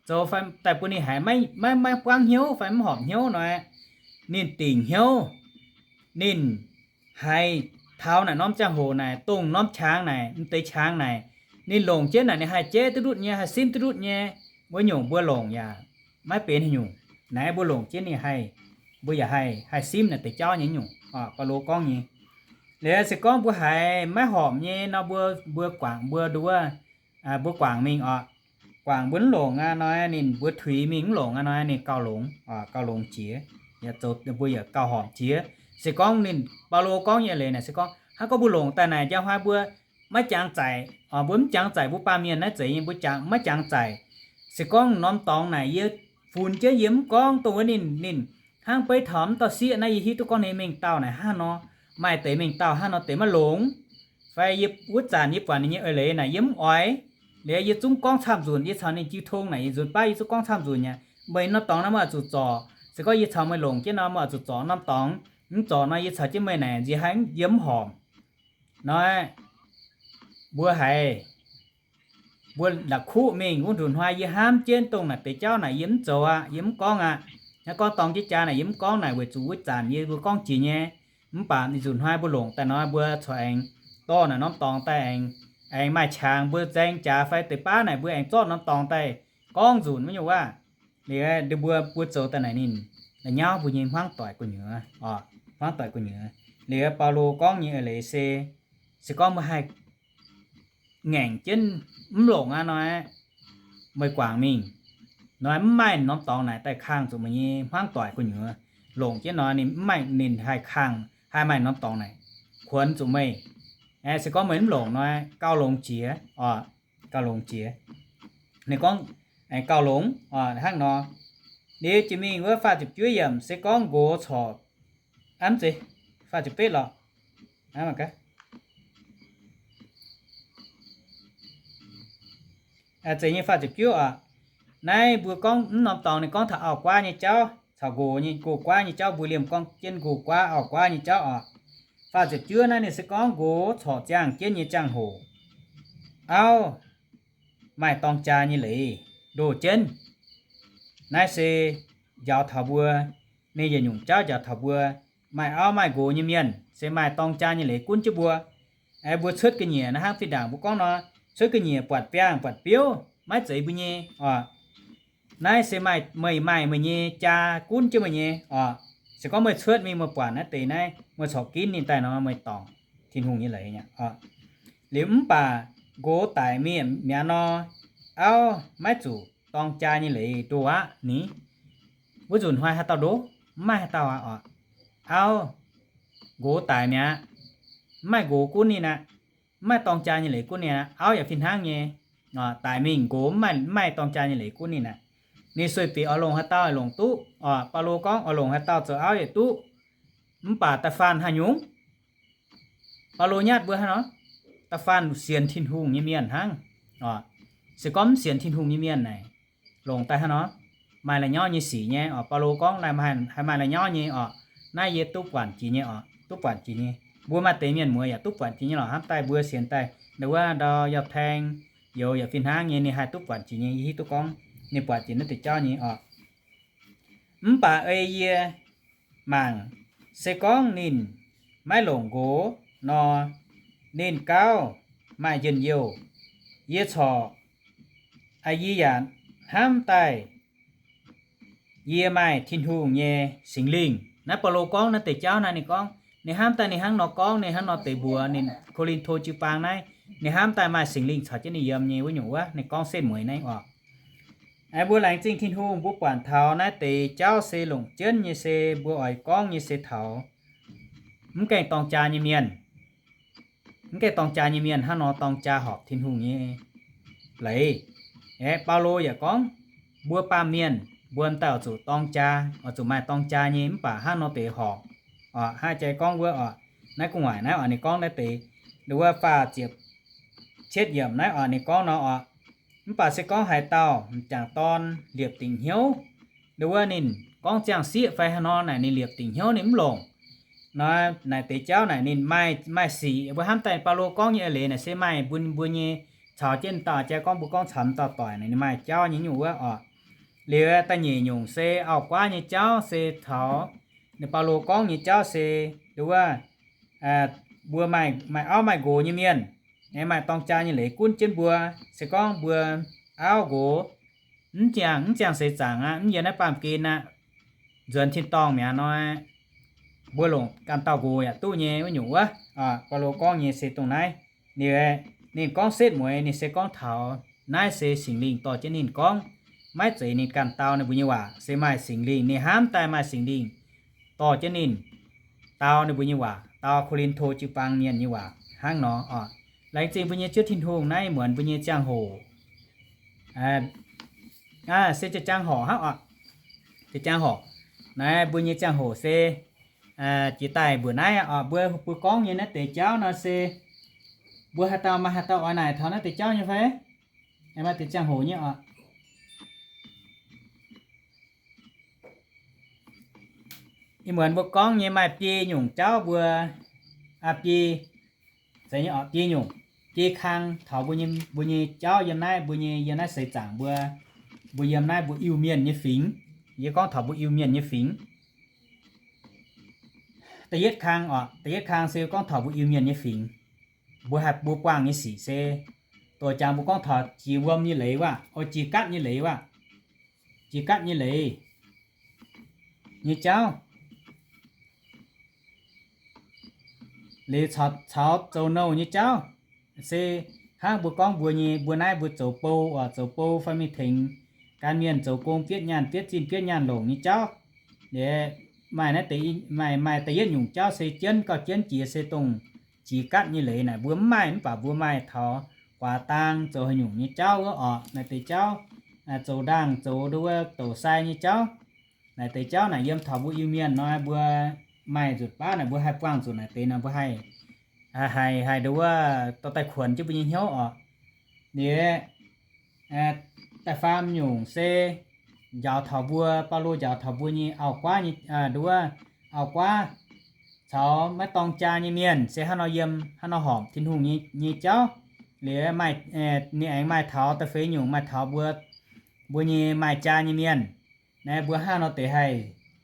zoux fai daaih bun ninh haiz maiv, maiv buangv hnyouv fai mv horpc hnyouv nor, ninh dingc hnyouv. Ninh haiz taux naaic norm ziangh hoc naaic, dongh norm qangx naaic, m'deix qangx naaic, ninh longc jienv naaic ninh haih jeiv duqv ndutv nyei, haih simv duqv ndutv nyei. Wuov nyungc mbuo longc yaac maiv benx haaix nyungc. Naaiv mbuo longc jienv ninh haih, mbuo yaac haih, haih simv naaic deix jauv nyei nyungc. Baulo gorngv nyei. Liuz se gorngv mbuo haiz maiv horpc nyei nor, mbuo, mbuo guangc mbuo nduov, mbuo guangc mingh oc. Guangc mbuo mv longc aqv nor, ninh mbuo tuix mingh mv longc aqv nor, ninh gauh longx, gauh longx jiex, yaac zoux mbuo yaac gauh horpc jiex. Se gorngv ninh, Baulo gorngv nyei leiz naaic se gorngv, hnangv gorngv mbuo longc daaih naaic, njang hnoi mbuo maiv jangx zaic, mbuo mv jangx zaic, mbuo baamh mienh naaiv zeiz nyei, mbuo jangx, maiv jangx zaic. Se gorngv norm dorngx naaic yie funx jienv yie mv gorngv dongh wuov ninh, ninh hnangv beiv taux mv dauh sieqv naaiv, yie hiuv duqv gorngv ninh mengh dauh naaic hnangv nor, maaih deix mengh dauh hnangv nor deix maiv longx, fai yie wuov zanc yie buatc ninh nyei eix leiz naaic yie mv oix, liuz yie zungv gorngv camv nzunc, yie caux ninh jiu tong naaic yietc nzunc baav yie zungv gorngv camv nzunc aqv. Meih norm dorngx naaiv meih oix zuqc zorc. Se gorngv yie caux meih longc jienv nor, meih oix zuqc zorc norm dorngx. Mv zorc nor yie caux jienv meih naaic nziex haih yiem mv horpc. Nor, mbuo haiz, mbuo la'kuqv mingh wuov nduqc hnoi yie hnamv jienv dongh naaic deix jauv naaic yie mv zoux aqv, yie mv gorngv aqv. Hnangv gorngv dorng jienv jaa naaic yie mv gorngv naaic weic zuqc wuov zanc yie mbuo gorngv jiex nyei. Mv baac ninh nzunc hnoi mbuo longc daaih nor, mbuo corc aengx dorh naaic norm dorngx daaih aengx, aengx maaih qangx mbuo nzaeng jaax fai deix baav naaic mbuo aengx zorqv norm dorngx daaih gorngv nzunc wuov nyungc waac. Liuz mbuo, mbuo zoux daaih naaic ninh la'nyauv mbuo nyei hmuangv doic gu'nyuoz oc, hmuangv doic gu'nyuoz. Liuz Baulo gorngv nyei eix leiz se, se gorngv meih haih ngaengc jienv mv longc aqv nor, meih guangc mingh nor, mv maaih norm dorngx naaic daaih kangh zuqc meih nyei hmuangv doic gu'nyuoz. Longc jienv nor ninh mv maaih, ninh haih kangh, haih maaih norm dorngx naaic kuonx zuqc meih. Se gorngv meih mv longc nor, gauh longx jiex oc, gauh longx jiex. Ninh gorngv gauh longx hnangv nor. Liuz jiex mingh wuov faah ziepc juov yiemc se gorngv nqox corc, mv zeiz, faah ziepc betv lorqc. Zeiz nyei faah ziepc juov oc. Naaiv mbuo gorngv mv norm dorngx ninh gorngv taux auv-guaav nyei jauv caux nqox nyei, nqox-guaav nyei jauv, mbuo liemh gorngv jienv nqox-guaav auv-guaav nyei jauv oc. Faah ziepc juov naaiv ninh se gorngv nqox corc ziangh jienv nyei ziangh hoc, auv maaih dorng jaa nyei leiz ndoh jienv. Naaiv se njaaux taux mbuo, ninh yietc nyungc jauv njaaux taux mbuo, maaih auv maaih nqox nyei mienh se maaih dorng jaa nyei leiz gunv jienv mbuo. Mbuo cuotv ga'nyiec naaiv hnangv fih ndaangc mbuo gorngv nor, cuotv ga'nyiec buatc biangh buatc biouv maiv zeiz mbuo nyei oc. Naaiv se maaih, meih maaih meih nyei jaa gunv jienv meih nyei oc. Se gorngv meih cuotv mingh meih buatc naaiv deix naaiv, meih corc ginv ninh daaih nor, meih dorngc Tin-Hungh nyei leiz aqv. Liuz mv baac nqox daic mingh mi'aqv nor, auv maiv zuqc dorng jaa nyei leiz ndoh aqv ni. Wuov nzunc hnoi haaix dauh ndoh? Mv maaih haaix dauh aqv oc. Auv, nqox daic mi'aqv, mv maaih nqox gunv ninh aqv. Mv maaih dorng jaa nyei leiz gunv ninh aqv. Auv yaac fih hnangv nyei. Daic mingh nqox mv maaih, mv maaih dorng jaa nyei leiz gunv ninh aqv. Ninh sueih bieqc oix longc haaix dauh longc duqv oc. Baulo gorngv oix longc haaix dauh zoux auv yietc duqv. Mv baac da'faanh haaix nyungc? Baulo nyatv mbuo hnangv nor, da'faanh sienx Tin-Hungh nyei mienh hnangv. Se gorngv mv sienx Tin-Hungh nyei mienh naaic, longc daaih hnangv nor, maaih la'nyauv nyei sic nyei oc. Baulo gorngv haih maaih la'nyauv nyei oc. Naaiv yie duqv buatc jiex nyei oc, duqv buatc jiex nyei. Mbuo maaih deix mienh muoz yaac duqv buatc jiex nyei lorqc. Hnamv daaih mbuo sienx daaih nduov wuov ndau Yauh Taeng, Youz yaac fih hnangv nyei, ninh haih duqv buatc jiex nyei. Yie hiuv duqv gorngv ninh buatc jiex naaiv deix jauv nyei oc. Mv baac ei yie mangc, se gorngv ninh maiv longc nqox nor, ninh gauh maaih njien-youh. Yie corc, yie yaac hnamv daaih yie maaih Tin-Hungh nyei Singx Lingh. Naaiv Baulo gorngv naaiv deix jauv naaiv, ninh gorngv ninh hnamv daaih ninh hnangv nor gorngv, ninh hnangv nor deix mbuox ninh Ko^lin^to jiu-baang naaiv, ninh hnamv daaih maaih Singx Lingh caux jienv ninh yiem nyei wuov nyungc wuov, ninh gorngv setv mueiz naaiv oc. Mbuo laengz zingh Tin-Hungh, mbuo buatc taux naaiv deix jauv se longc jienv nyei, se mbuo oix gorngv nyei se taux mv gaengh dorng jaa nyei mienh. Mv gaengh dorng jaa nyei mienh hnangv nor dorng jaa horpc Tin-Hungh nyei leiz. Aeqv, Baulo yaac gorngv, mbuo baamh mienh mbuo m'daaih oix zuqc dorng jaa, oix zuqc maaih dorng jaa nyei, mv baac hnangv nor deix horpc. Oc, hnangv jai gorngv wuov oc, naaiv gu'nguaaic naaiv oc, ninh gorngv naaiv deix, nduov wuov faah ziepc cietv yiemc naaiv oc, ninh gorngv nor oc, mv baac se gorngv haaix dauh m'jangc dorn liepc dingc hnyouv, nduov wuov ninh gorngv ziangh sieqv fai haaix nor naaic ninh liepc dingc hnyouv ninh mv longc nor, naaic deix jauv naaic ninh maaih, maaih sic. Mbuo hnamv daaih Baulo gorngv nyei eix leiz naaic se maaih mbuo, mbuo nyei caux jienv m'dauh jaa gorngv, mbuo gorngv caux m'dauh doic naaic ninh maaih jauv nyei nyungc wuov oc. Liuz da'nyeic nyungc se auv-guaav nyei jauv se taux ninh Baulo gorngv nyei jauv se nduov wuov, mbuo maaih, maaih auv maaih nqox nyei mienh, maaih dorng jaa nyei leiz gunv jienv mbuo. Se gorngv mbuo auv nqox mv ziangh, mv ziangh seix zaangc aqv, mv yiem naaiv baamh gen aqv, nzuonx tin-dorngh mi'aqv nor, mbuo longc ganh dauh nqox yaac duqv nyei wuov nyungc wuov. Baulo gorngv nyei se dongh naaiv. Ninh, ninh gorngv setv mueiz ninh se gorngv taux naaiv se Singx Lingh dorh jienv ninh gorngv, maiv zeiz ninh ganh dau ninh mbuo nyei waac, se maaih Singx Lingh, ninh hnamv daaih maaih Singx Lingh dorh jienv ninh dau ninh mbuo nyei waac, dau Ko^lin^to jiu-baang mienh nyei waac hnangv nor oc. Laengz zingh mbuo nyei Ziouv Tin-Hungh naaiv muonz mbuo nyei ziangh hoc, se ziangh hoc hnangv oc. Ziangh hoc naaiv mbuo nyei ziangh hoc se jiex daaih mbuoqc naaiv oc. Mbuo, mbuo gorngv nyei naaiv deix jauv nor se mbuo haaix dauh maaih haaix dauh oix naaic taux naaiv deix jauv nyei fai? Maaih deix ziangh hoc nyei oc. Ih muonz mbuo gorngv nyei maaih biei nyungc jauv mbuo, biei, biei nyungc, biei kang taux mbuo nyei, mbuo nyei jauv yiem naaiv, mbuo nyei yiem naaiv seix zaangc mbuo, mbuo yiem naaiv mbuo Iu-Mienh nyei fingx. Yie gorngv taux mbuo Iu-Mienh nyei fingx. Da'yietv kang oc, da'yietv kang se gorngv taux mbuo Iu-Mienh nyei fingx. Mbuo haih mbuo buangh nyei sic se, doqc jangx mbuo gorngv taux jiex wuom nyei leiz wuov, o, jiex gatv nyei leiz wuov, jiex gatv nyei leiz nyei jauv, liuz caux zoux nouh nyei jauv, se hnangv mbuo gorngv mbuo nyei, mbuo naaiv mbuo zoux bou oc, zoux bou fai mingh tengx gan mienh zoux gong bietv nyaanh, bietv zinh bietv nyaanh longc nyei jauv. Maaih naaiv deix, maaih, maaih da'yietv nyungc jauv se jienv gauh jienv jiex se dongh jiex gatv nyei leiz naaic mbuo mv maaih, mv baac mbuo maaih taux guaax dang zoux haaix nyungc nyei jauv wuov oc. Naaiv deix jauv, zoux ndaangh, zoux nduov wuov douc sai nyei jauv, naaiv deix jauv naaic yiem taux mbuo Iu-Mienh nor mbuo maaih nzutc baav naaic mbuo haih buangh nzutc naaic deix nor mbuo haih, haih, haih nduov wuov dorh daaih kuonx jienv mbuo nyei hnyouv oc. Liuz da'faam nyungc se njaaux taux mbuo, Baulo njaaux taux mbuo nyei auv-guaav nyei, nduov wuov auv-guaav caux maiv dorng jaa nyei mienh se hnangv nor yiem, hnangv nor horpc Tin-Hungh nyei, nyei jauv. Liuz maaih, ninh aengx maaih taux da'feix nyungc maaih taux mbuo, mbuo nyei maaih jaa nyei mienh. Naaiv mbuo hnangv nor deix haih,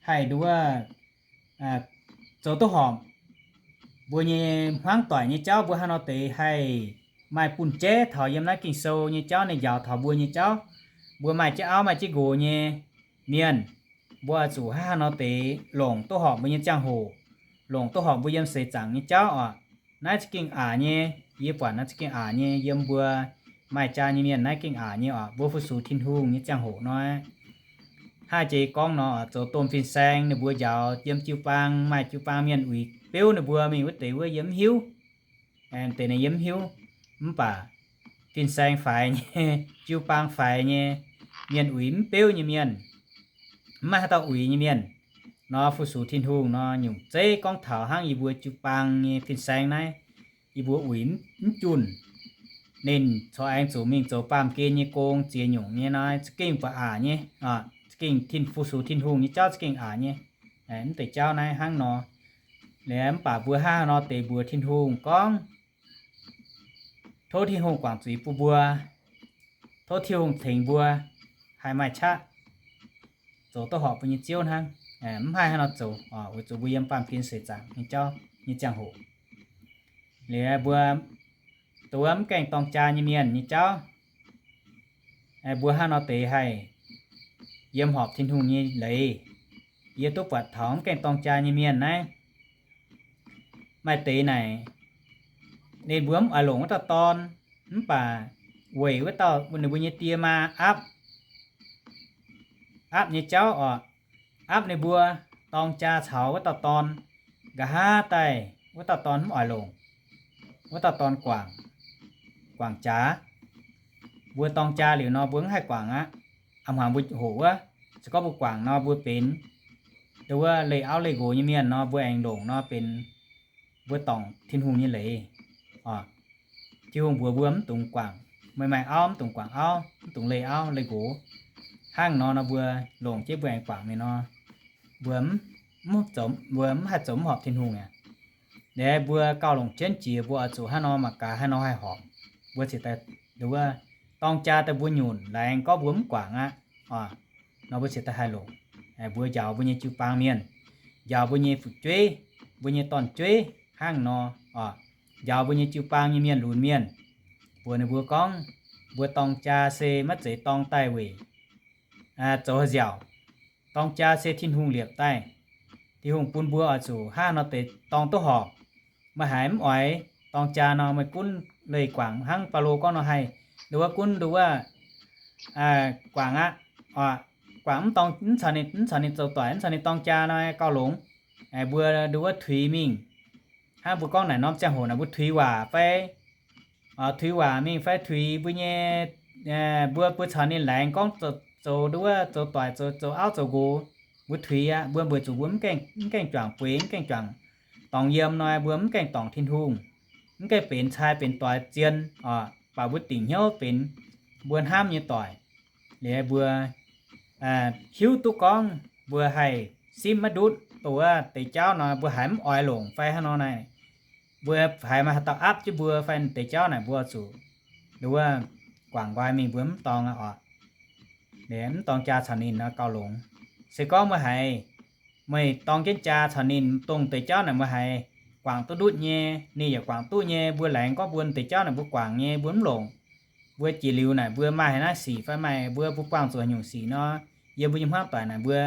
haih nduov wuov zoux duqv horpc mbuo nyei hmuangv doic nyei jauv, mbuo hnangv nor deix haih maaih bun jeiv taux yiem naaiv Ging-Sou nyei jauv ninh njaaux taux mbuo nyei jauv. Mbuo maaih jienv auv maaih jienv nqox nyei mienh, mbuo oix zuqc hnangv haaix nor deix longc duqv horpc mbuo nyei ziangh hoc, longc duqv horpc mbuo yiem seix zaangc nyei jauv oc. Naaiv za'gengh aqc nyei. Yie buatc naaiv za'gengh aqc nyei yiem mbuo maaih jaa nyei mienh, naaiv gengh aqc nyei oc. Mbuo fu-sux Tin-Hungh nyei ziangh hoc nor, haih jiex gorngv nor, zoux domh fin-saeng ninh mbuo njaaux yiem jiu-baang, maaih jiu-baang mienh uix beuv ninh mbuo mingh wuov deix wuov yie mv hiuv. Deix naaiv yie mv hiuv. Mv baac fin-saeng faix nyei, jiu-baang faix nyei, mienh uix mv beuv nyei mienh, mv maaih haaix dauh uix nyei mienh nor, fu-sux Tin-Hungh nor, nyungc zeiv gorngv taux hnangv yie mbuo jiu-baang nyei fin-saeng naaiv, yie mbuo uix mv junh, ninh corc aengx zuqc mingh zoux baamh gen nyei gong ziex nyungc nyei nor, za'gengh buatc aqc nyei. Za'gengh tin, fu-sux Tin-Hungh nyei jauv za'gengh aqc nyei. Mv deix jauv naaiv hnangv nor. Liuz mv baac mbuo hnangv haaix nor deix mbuox Tin-Hungh gorngv, tov Tin-Hungh guangc zuiz bun mbuo, tov Tin-Hungh tengx mbuo, haih maaih qaqv zoux duqv horpc mbuo nyei Ziouv hnangv. Mv haih hnangv haaix nor zoux oc, weic zuqc mbuo yiem baamh gen seix zaangc nyei jauv nyei ziangh hoc. Liuz mbuo, dongh wuov mv gaengh dorng jaa nyei mienh nyei jauv, mbuo hnangv haaix nor deix haih yiem horpc Tin-Hungh nyei leiz. Yie duqv buatc taux mv gaengh dorng jaa nyei mienh naaiv, maaih deix naaic, ninh mbuo mv oix longc wuov dauh dorn, mv baac weic wuov dauh ninh mbuo nyei die maa aapv, aapv nyei jauv oc, aapv ninh mbuo dorng jaa caux wuov dauh dorn. Nqa'haav daaih wuov dauh dorn mv oix longc, wuov dauh dorn guangc, guangc jaax. Mbuo dorng jaa liuz nor, mbuo mv haih guangc aqv. A'hmuangx mbuo hoqc wuov, se gorngv mbuo guangc nor, mbuo benx dongh wuov leih auv leih nqox nyei mienh nor, mbuo aengx longc nor, benx mbuo dorngc Tin-Hungh nyei leiz. Tin-Hungh mbuox mbuo mv dungx guangc, meih maaih auv mv dungx guangc auv, mv dungx leih auv leih nqox. Hnangv nor nor mbuo longc jienv mbuo aengx guangc mingh nor, mbuo mv, mbuo mv haih zoux mv horpc Tin-Hungh aqv. Liuz mbuo gauh longc jienv jiex, mbuo oix zuqc hnangv nor mangc gaax haaix nor haih horpc, mbuo cingx daaih, wuov, dorng jaa daaih mbuo nyunc laengz gorngv mbuo mv guangc aqv oc, nor mbuo cingx daaih haih longc. Mbuo njaaux mbuo nyei jiu-baang mienh, njaaux mbuo nyei fu'jueiv, mbuo nyei dorn-jueiv hnangv nor oc, njaaux mbuo nyei jiu-baang nyei mienh lunx mienh, mbuox ninh mbuo gorngv, mbuo dorng jaa se maiv zeiz dorng daaih weic zoux haaix nziaauc. Dorng jaa se Tin-Hungh liepc daaih. Tin-Hungh bun mbuo oix zuqc hnangv haaix nor deix dorng duqv horpc. Meih haiz mv oix dorng jaa nor, meih gunv leih guangc hnangv Baulo gorngv nor haih, nduov gunv nduov guangc aqv. Guangc mv dorng, mv caux ninh, mv caux ninh zoux doic, mv caux ninh dorng jaa nor gauh longx. Mbuo nduov tuix mingh. Hnangv mbuo gorngv naaic norm ziangh hoc naaic mbuo tuix waac fai tuix waac mingh fai tuix mbuo nyei, mbuo, mbuo caux ninh laengz gorngv zoux, zoux nduov, zoux doic, zoux, zoux auv zoux nqox, mbuo tuix aqv. Mbuo weic zuqc mbuo mv gaengh juangc bueix, mv gaengh juangc dorngx yiem nor, mbuo mv gaengh dorngc Tin-Hungh, mv gaengh benx cai benx doix zien oc, baac mbuo dingc hnyouv benx mbuo hnamv nyei doic. Liuz mbuo hiuv duqv gorngv mbuo haih simv maiv ndutv dongh wuov deix jauv nor, mbuo haiz mv oix longc fai hnangv nor naaic, mbuo haiz maaih haaix dauh aapv jienv mbuo fai deix jauv naaic, mbuo zuqc nduov guangc nqoi mingh, mbuo mv dorng aqv oc. Mv dorng jaa caux ninh nor gauh longx. Se gorngv meih haiz meih dorng jienv jaa caux ninh dongh deix jauv naaic meih haiz guangc duqv ndutv nyei, ninh yaac guangc duqv nyei, mbuo laengz gorngv mbuo deix jauv naaic mbuo guangc nyei, mbuo mv longc. Mbuo jiex liuz naaic mbuo maaih haaix naaiv sic fai maaih mbuo, mbuo buangh zuqc haaix nyungc sic nor, yiem mbuo nyei hmuangv doic naaic mbuo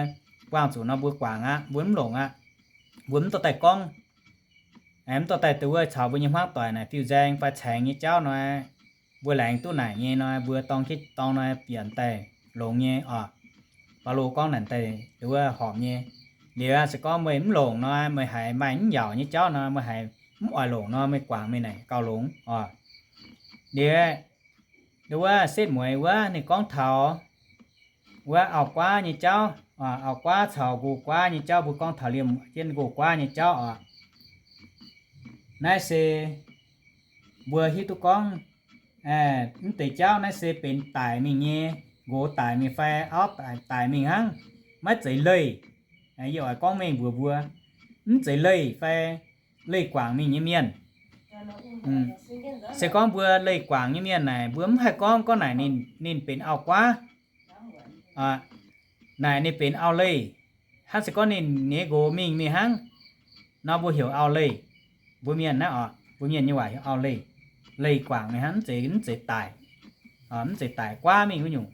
buangh zuqc nor mbuo guangc aqv, mbuo mv longc aqv. Mbuo mv dorh daaih gorngv, mv dorh daaih duqv wuov caux mbuo nyei hmuangv doic naaic fiuv-nzaeng fai caengx nyei jauv nor, mbuo laengz duqv naaic nyei nor, mbuo dorng jienv dorng nor bieqc daaih longx nyei oc. Baulo gorngv naaic daaih duqv wuov horpc nyei. Liuz se gorngv meih mv longc nor, meih haiz maaih mv yaac nyei jauv nor, meih haiz mv oix longc nor, meih guangc mingh naaic gauh longx oc. Liuz nduov wuov setv mueiz wuov ninh gorngv taux wuov auv-guaav nyei jauv, auv-guaav caux nqox-guaav nyei jauv, mbuo gorngv taux liemh jienv nqox-guaav nyei jauv oc. Naaiv se mbuo hiuv duqv gorngv mv deix jauv naaiv se benx daic mingh nyei, nqox daic mingh fai auv daic, daic mingh hnangv, maiv zeiz leih. Yie oix gorngv mengh mbuox mbuo, mv zeiz leih fai leih guangc mingh nyei mienh. Se gorngv mbuo leih guangc nyei mienh naaic, mbuo mv haih gorngv, gorngv naaic ninh, ninh benx auv-guaav, naaic ninh benx auv-leih. Hnangv se gorngv ninh nyei nqox mingh mingh hnangv nor, mbuo heuc auv-leih. Mbuo mienh naaiv oc, mbuo mienh nyei waac heuc auv-leih. Leih guangc mingh hnangv, mv zeiz, mv zeiz daic, mv zeiz daic, guaav mingh wuov nyungc.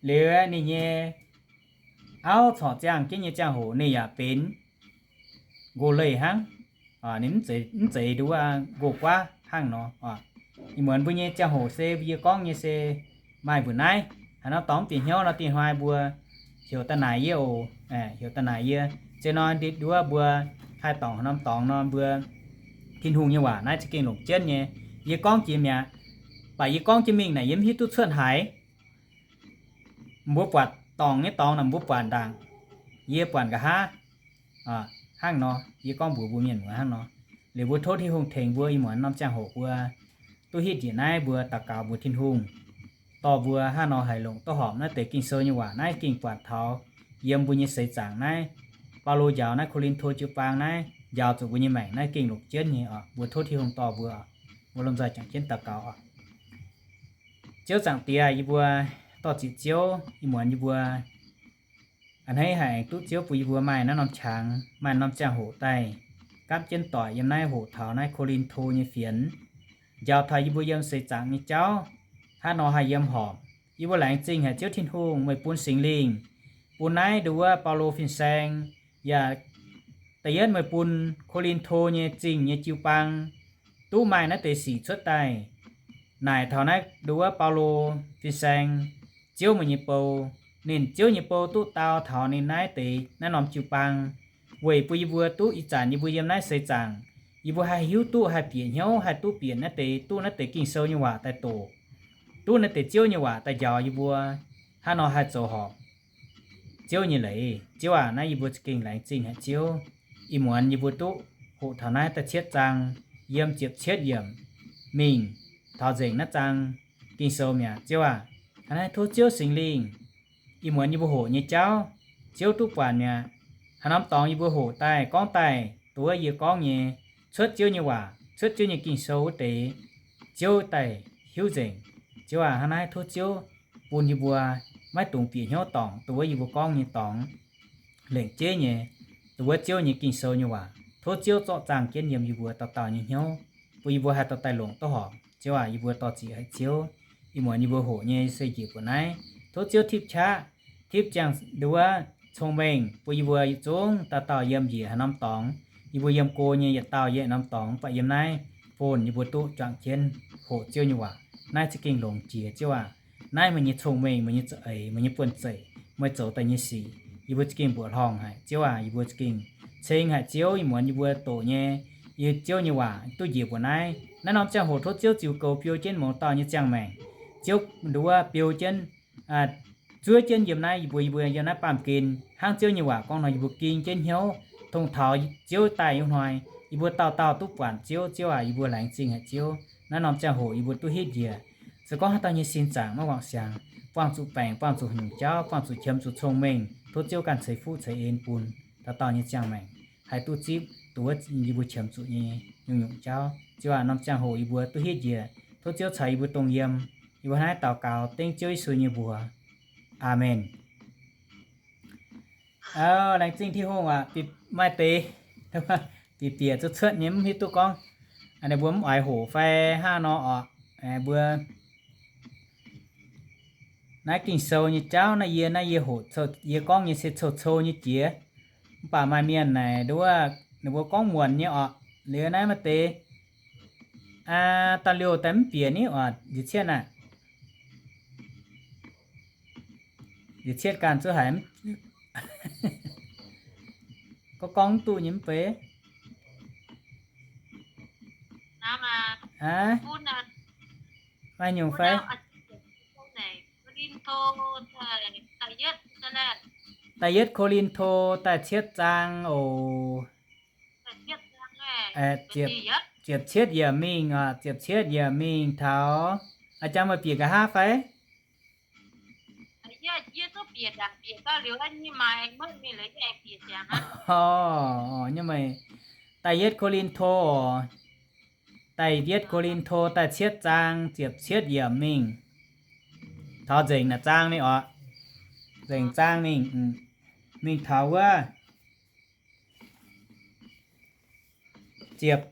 Liuz ninh nyei auv corc ziangh jienv nyei ziangh hoc ninh yaac benx nqox-leih hnangv. Ninh mv zeiz, mv zeiz nduov nqox-guaav hnangv nor. Ih muonz mbuo nyei ziangh hoc se yie gorngv nyei se maaih mbuoqc naaiv. Haaix nor dorngx bieqc hnyouv nor, dingh hnoi mbuo heuc daaih naaic yie oc. Heuc daaih naaic yie. Zien nor, nduov mbuo haih dorngc haaix norm dorngx nor, mbuo Tin-Hungh nyei waac naaiv za'gengh longc jienv nyei. Yie gorngv jiex mi'aqv, baac yie gorngv jienv mingh naaic yie mv hiuv duqv cuotv haaix. Mbuo buatc dorngc nyei dorngx naaic mbuo buatc ndaangc, yie buatc nqa'haav. Hnangv nor, yie gorngv mbuox mbuo mienh muoz hnangv nor. Liuz mbuo tov Tin-Hungh tengx mbuo ih muonz norm ziangh hoc mbuo duqv hitv njiec naaiv, mbuo daux gaux mbuox Tin-Hungh, dorh mbuo hnangv nor haih longc duqv horpc naaiv deix Ging-Sou nyei waac naaiv, gengh buatc taux yiem mbuo nyei seix zaangc naaiv, Baulo njaaux naaiv Ko^lin^to jiu-baang naaiv, njaaux zuqc mbuo nyei maengc naaiv gengh longc jienv nyei oc. Mbuo tov Tin-Hungh dorh mbuo oc. Mbuo lomh nzoih juangc jienv daux gaux oc. Ziouv Zaangc Diex, yie mbuo dorh ziec Ziouv, ih muonz yie mbuo a'hneiv haic aengx duqv Ziouv bun yie mbuo maaih naaiv norm qangx, maaih norm ziangh hoc daaih gapv jienv doic yiem naaiv hoqc taux naaiv Ko^lin^to nyei fienx, njaaux taux yie mbuo yiem seix zaangc nyei jauv hnangv nor haih yiem horpc. Yie mbuo laengz zingh haic Ziouv Tin-Hungh, meih bun Singx Lingh, bun naaiv nduov wuov Baulo fin-saeng, yaac da'yietv meih bun Ko^lin^to nyei zingh nyei jiu-baang duqv maaih naaiv deix sic cuotv daaih. Naaic taux naaiv nduov wuov Baulo fin-saeng, Ziouv meih nyei bou, ninh Ziouv nyei bou duqv dau taux ninh naaiv deix naaiv norm jiu-baang, weic bun yie mbuo duqv ih zanc yie mbuo yiem naaiv seix zaangc, yie mbuo haih hiuv duqv, haih bieqc hnyouv, haih duqv bieqc naaiv deix, duqv naaiv deix Ging-Sou nyei waac daaih doqc, duqv naaiv deix Ziouv nyei waac daaih njaaux yie mbuo hnangv nor haih zoux horpc Ziouv nyei leiz. Ziouv aac, naaiv yie mbuo za'gengh laengz zingh haic Ziouv. Ih muonz yie mbuo duqv hoqc taux naaiv da'cietv zaang, yiem ziepc cietv yiemc mingh taux nzengc naaiv zaang Ging-Sou mi'aqv. Ziouv aac, hnangv naaiv tov Ziouv Singx Lingh, ih muonz yie mbuo hoqc nyei jauv, Ziouv duqv buatc mi'aqv. Haaix norm dorngx yie mbuo hoqc daaih, gorngv daaih, duov yie gorngv nyei, cuotv Ziouv nyei waac, cuotv Ziouv nyei Ging-Sou wuov deix, Ziouv daaih hiuv nzengc. Ziouv aac, hnangv naaiv tov Ziouv bun yie mbuo maiv dungx bieqc hnyouv dorngc duov yie mbuo gorngv nyei dorngx, lengc jeiv nyei, duov Ziouv nyei Ging-Sou nyei waac. Tov Ziouv zorqv zaangh jienv yiem yie mbuo dauh dauh nyei hnyouv, bun yie mbuo haih dorh daaih longc duqv horpc. Ziouv aac, yie mbuo dorh ziec haic Ziouv. Ih muonz yie mbuo hoqc nyei se njiec mbuo naaiv. Tov Ziouv tipv qaqv, tipv ziangh nduov cong-mengh bun yie mbuo yietc zungv dauh dauh yiem njiec haaix norm dorngx. Yie mbuo yiem go nyei yietc dauh yiem norm dorngx, mv baac yiem naaiv phone yie mbuo duqv juangc jienv hoqc Ziouv nyei waac. Naaiv za'gengh longx jiex, Ziouv aac. Naaiv meih nyei cong-mengh, meih nyei za'eix, meih nyei buonv-zeic, meih zoux daaih nyei sic, yie mbuo za'gengh mbuoqc hlongx haic, Ziouv aac. Yie mbuo za'gengh ceng haic Ziouv. Ih muonz yie mbuo doqc nyei, yie Ziouv nyei waac duqv njiec mbuo naaiv. Naaiv norm ziangh hoc tov Ziouv ziux goux biou jienv mouz dauh nyei ziangh maengc. Ziouv nduov biou jienv, zuov jienv yiem naaiv yie mbuo, yie mbuo yiem naaiv baamh gen hnangv Ziouv nyei waac gorngv nor, yie mbuo ging jienv hnyouv, tongx taux Ziouv daaih nyei hnoi, yie mbuo dauh dauh duqv buatc Ziouv. Ziouv aac, yie mbuo laengz zingh haic Ziouv. Naaiv norm ziangh hoc yie mbuo duqv hitv njiec. Se gorngv haaix dauh nyei sin zaangc maiv wangc siangx, buangh zuqc baengc, buangh zuqc nyungc jauv, buangh zuqc qiemx zuqc cong-mengh, tov Ziouv ganh ceix fuqv ceix en bun dauh dauh nyei ziangh maengc haih duqv zipv duqv yie mbuo qiemx zuqc nyei nyungc-nyungc jauv. Ziouv aac, norm ziangh hoc yie mbuo duqv hitv njiec, tov Ziouv caux yie mbuo dongh yiem. Yie mbuo hnangv naaiv daux gaux dengv Ziouv Yesu nyei mbuox. Aamen. Laengz zingh Tin-Hungh aac, maaih deix bieqc bieqc cuotv cuotv nyei mv hiuv duqv gorngv ninh mbuo mv oix hoqc fai hnangv nor oc. Mbuo naaiv Ging-Sou nyei jauv naaiv yie, naaiv yie hoqc, yie gorngv nyei se cou-cou nyei jiex. Mv baac maaih mienh naaic nduov, ninh mbuo gorngv muonc nyei oc. Liuz naaiv maaih deix da'liouh daaih mv bieqc ni oc, nziex cietv naaic. Nziex cietv ganh zuov haic, gorngv gorngv mv duqv nyei mv bei. Aav, maaih nyungc fai? Da'yietv Ko^lin^to da'cietv zaang oc. Ziepc cietv yiemc mingh, ziepc cietv yiemc mingh taux, a'jang meih bieqc nqa'haav fai? Nyei meih, da'yietv Ko^lin^to oc. Da'yietv Ko^lin^to da'cietv zaang ziepc cietv yiemc mingh taux nzengc naaic zaang mingh oc. Nzengc zaang mingh, mingh taux wuov ziepc,